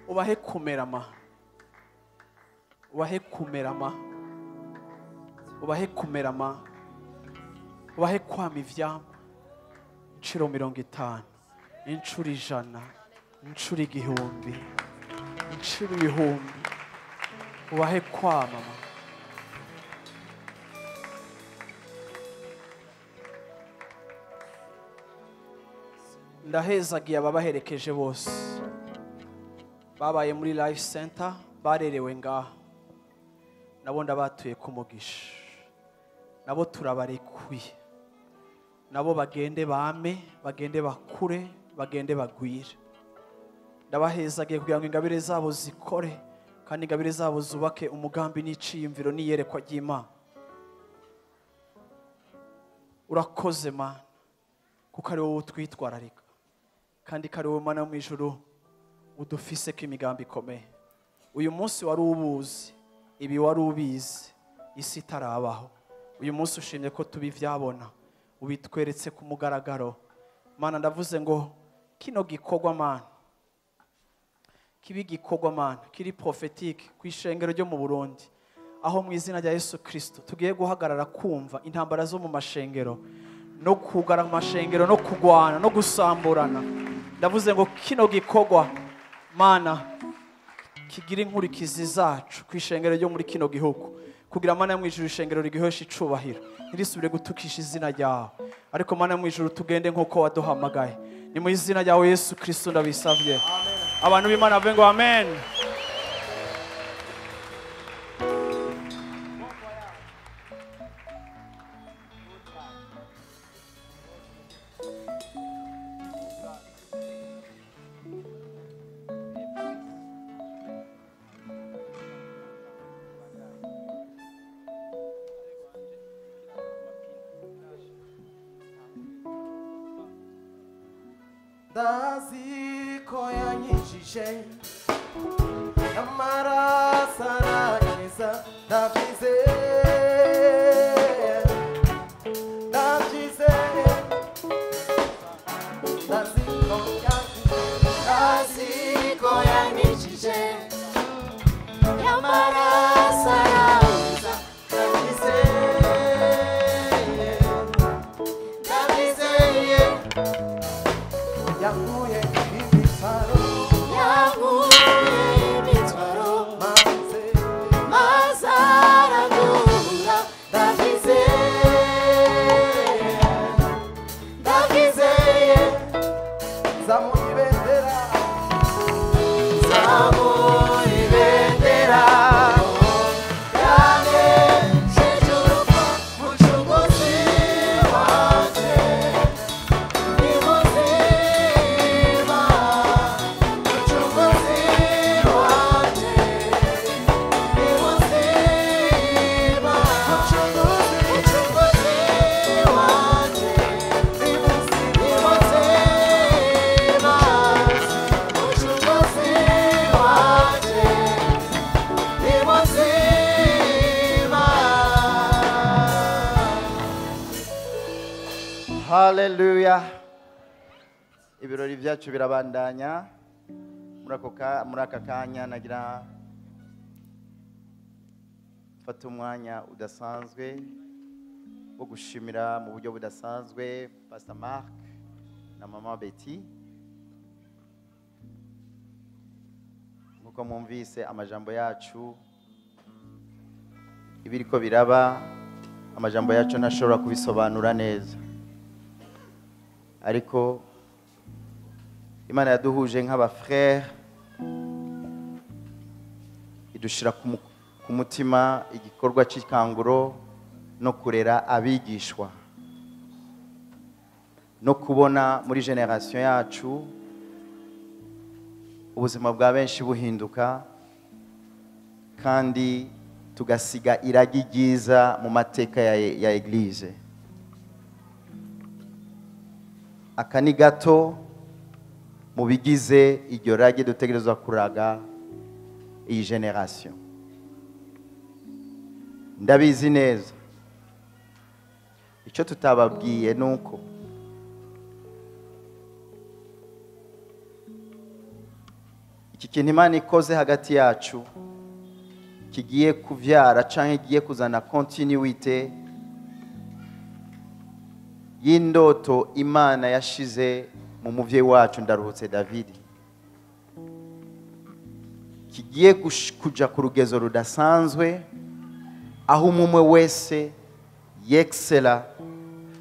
ubahe kumera ma, ubahe kumera ma, ubahe kumera ma, ubahe kwama ivyamwa inshuro 50, inshuro 100, inshuro 1000, inshuro 1000, ubahe kwama ma. Ndahezagiye ababaherekeje bose babaye muri Life Center, barerewe ngaha, nabo ndabatuye kumugisha, nabo turabarekuye, nabo bagende bame, bagende bakure, bagende bagwire. Ndabahezagiye kugira ngo ingabire zabo zikore, kandi ingabire zabo zubake umugambi n'iciyumviro n'iyerekwa ry'Imana. Urakoze Mana, kuko ari wowe utwitwararika, kandi ko ari wowe Mana mu ijuru udufise ko imigambi ikomeye. Uyu munsi wari ubuzi, ibi wari ubizi, isi itarabaho. Uyu munsi ushimye ko tubivyabona, ubitweretse ku mugaragaro. Mana, ndavuze ngo kino gikorwa Mana, kibi gikorwa Mana, kiri prophétique ku ishengero ryo mu Burundi, aho mu izina rya Yesu Kristo tugiye guhagarara kumva intambara zo mu mashengero, no kugara amashengero, no kugwana, no gusamburana. Ndavuze ngo kino gikorwa Mana kigira inkurikizi zacu ku ishengero ryo muri kino gihugu, kugira Mana mu ijuru ishengero rigihesha icubahiro, ntirisubire gutukisha izina ryawe, ariko Mana mu ijuru tugende nk'uko waduhamagaye. Ni mu izina ryawe Yesu Kristo ndabisavye. Abantu b'Imana bavuge ngo amen. Ndazi ko yanyijije amaraso aranyeza, ndabyizeye, ndabyizeye, ndazi ko yanyijije, ndazi ko yanyijije amaraso aranyeza, ndabyizeye, ndabyizeye. Yankuye imitwaro, yankuye imitwaro, maze maze arangura, ndabyizeye, ndabyizeye, zamura ibendera, zamura ibendera, yanesheje urupfu, mucunguzi wanje. Haleluya. Ibirori byacu birabandanya. Muri aka kanya nagira mfata umwanya udasanzwe wo gushimira mu buryo budasanzwe Pastor Mark na Mama Betty. Nkuko mwumvise amajambo yacu, ibiriko biraba, amajambo yacu ntashobora kubisobanura neza, ariko Imana yaduhuje nk'aba frère Idushira ku mutima igikorwa cy'ikanguro no kurera abigishwa no kubona muri generation yacu ubuzima bwa benshi buhinduka kandi tugasiga iragi ryiza mu mateka ya eglise. Aka ni gato mu bigize iryo ragi dutegerezwa kuraga iyi generation. Ndabizi neza icyo tutababwiye nuko iki kintu Imana ikoze hagati yacu kigiye kuvyara canke kigiye kuzana continuité y'indoto Imana yashize mu muvyeyi wacu Ndaruhutse David, kigiye kuja ku rugezo rudasanzwe aho umwe wese yexcela,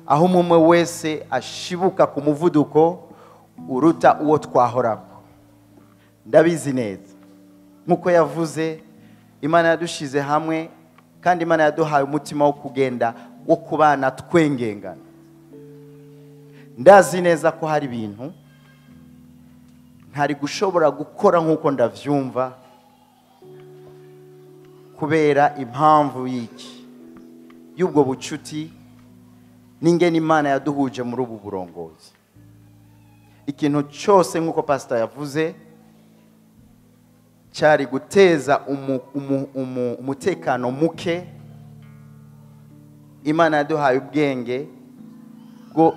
aho umwe wese ashibuka ku muvuduko uruta uwo twahorako. Ndabizi neza nkuko yavuze, Imana yadushize hamwe kandi Imana yaduhaye umutima wo kugenda wo kubana twengengana. Ndazi neza ko hari ibintu ntari gushobora gukora nkuko ndavyumva kubera impamvu y'iki y'ubwo bucuti n'ingene Imana yaduhuje muri ubu burongozi. Ikintu cyose nkuko pastor yavuze cyari guteza umutekano muke. Imana yaduhaye ubwenge bwo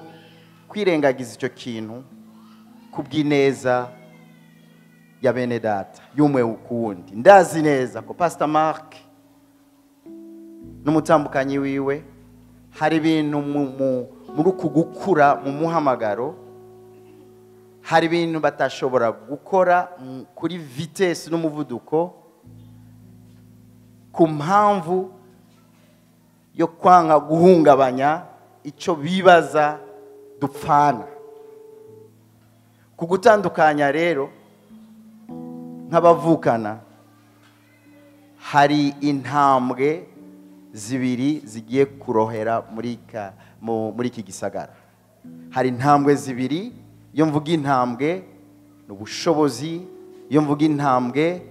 kwirengagiza icyo kintu kubw'ineza ya bene data y'umwe kuwundi. Ndazi neza ko Pastor Mark n'umutambukanyi wiwe hari ibintu muri uku gukura mu muhamagaro, hari ibintu batashobora gukora kuri vitesse n'umuvuduko ku mpamvu yo kwanga guhungabanya icyo bibaza dupfana. Kugutandukanya rero nk'abavukana hari intambwe zibiri zigiye kurohera muri iki gisagara. Hari intambwe zibiri. Iyo mvuga intambwe ni ubushobozi, iyo mvuga intambwe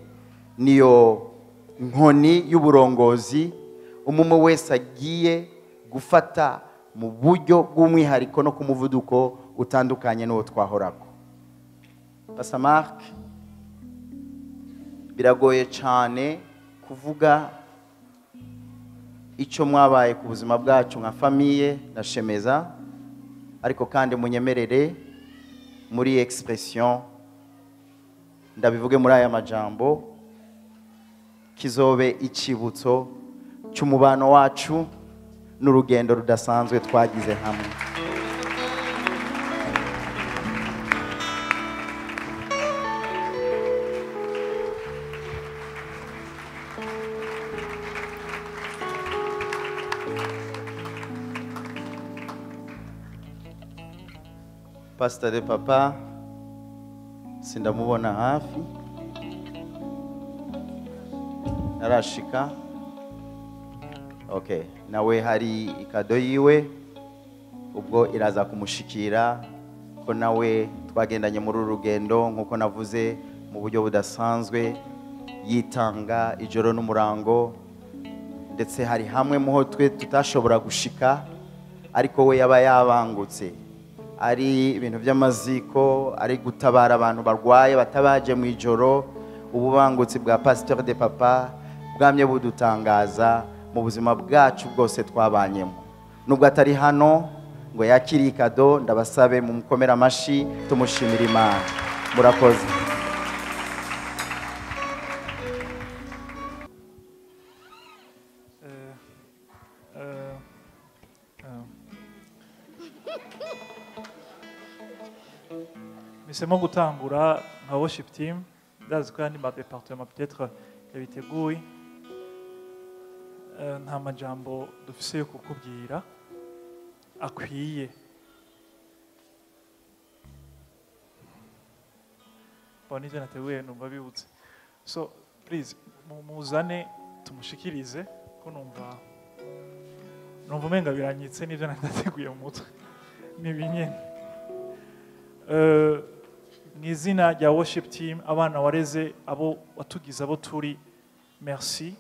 niyo nkoni y'uburongozi umwe wese agiye gufata mu buryo bw'umwihariko no ku muvuduko utandukanye n'uwo twahorako. Pastor Mark, biragoye cyane kuvuga icyo mwabaye ku buzima bwacu nka famille na Shemeza, ariko kandi munyemerere muri expression ndabivuge muri aya majambo, kizobe ikibutso cy'umubano wacu n'urugendo rudasanzwe twagize hamwe. Pastor de papa sindamubona hafi narashika. Okay, nawe hari ikado yiwe ubwo iraza kumushikira ko nawe twagendanye muri rugendo nkuko navuze mu buryo budasanzwe, yitanga ijoro n'umurango, ndetse hari hamwe muho twe tutashobora gushika ariko we yaba yabangutse, ari ibintu by'amaziko, ari gutabara abantu barwaye batabaje mu ijoro. Ububangutsi bwa Pasteur de papa bwamye budutangaza mu buzima bwacu bwose twabanyemo. Nubwo atari hano ngo yakiri ikado, ndabasabe mu mukomera amashi tumushimira Imana. Murakoze. Mpisemo gutangura nka worship team, ndazi ko yandi ma département peut-être yabiteguye. Nta majambo dufise yo kukubwira akwiye. Bon, nivyo nateguye numva bibutse. So please muzane tumushikirize ko numva umenga biranyitse n'ivyo nadateguye mu mutwe nibinyene. Mu izina rya worship team, abana wareze, abo watugize abo turi, merci.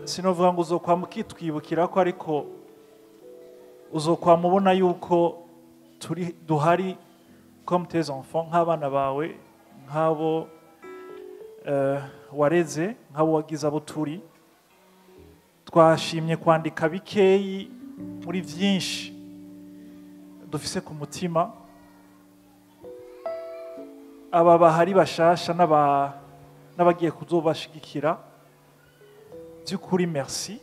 Sinovuga ngo uzokwama ukitwibukira ko, ariko uzokwama ubona yuko turi duhari comme tes enfants, nk'abana bawe, nk'abo wareze, nk'abo wagize abo turi. Twashimye kwandika bikeyi muri byinshi dufise ku mutima. Aba bahari bashasha n'abagiye kuzobashigikira, by'ukuri merci.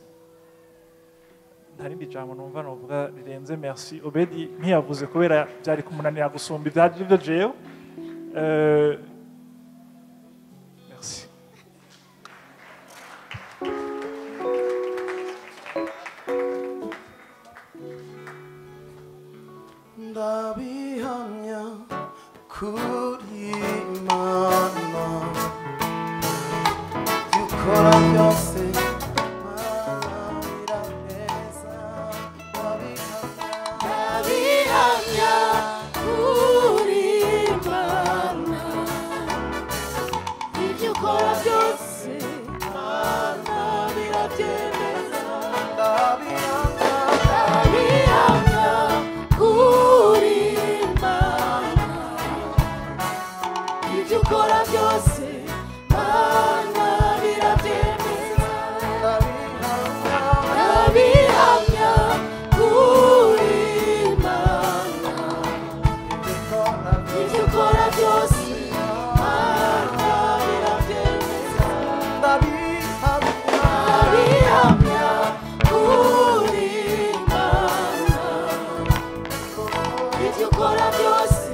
Nta rindi jambo numva novuga rirenze merci. Obedi ntiyavuze kubera byari kumunanira gusumba ibyari byo jewe. Merci. Ndabihamya kuri Imana, ibyo ukora byose Mana biraneza. Ndabihamya kuri Imana, ibyo ukora byose Mana birabyemeza. Ndabihamya kuri Imana, ibyo ukora byose Mana birabyemeza. Ndabihamya kuri Imana, ibyo ukora byose Mana birabyemeza. Ndabihamya kuri Imana, ibyo ukora byose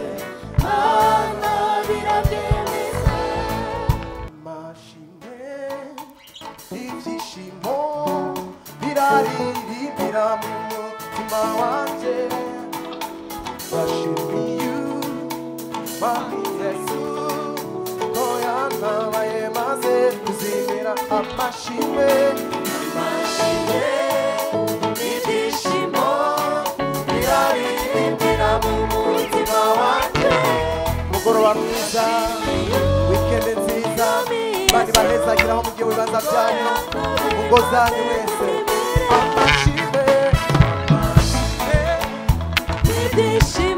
Mana birabyemeza. Amashimwe ibyishimo biraririmbira mu mutima wanjye. Ndashimiye Mwami Yesu ko yantabaye maze kuzimira. Amashimwe, amashimwe ibyishimo biraririmbira mu mutima wanjye. Mugoroba mwiza, wikendi nziza, bandi bahezagira aho mugiye mu bibanza byanyu, mu ngo zanyu mwese. Amashimwe, amashimwe ibyishimo.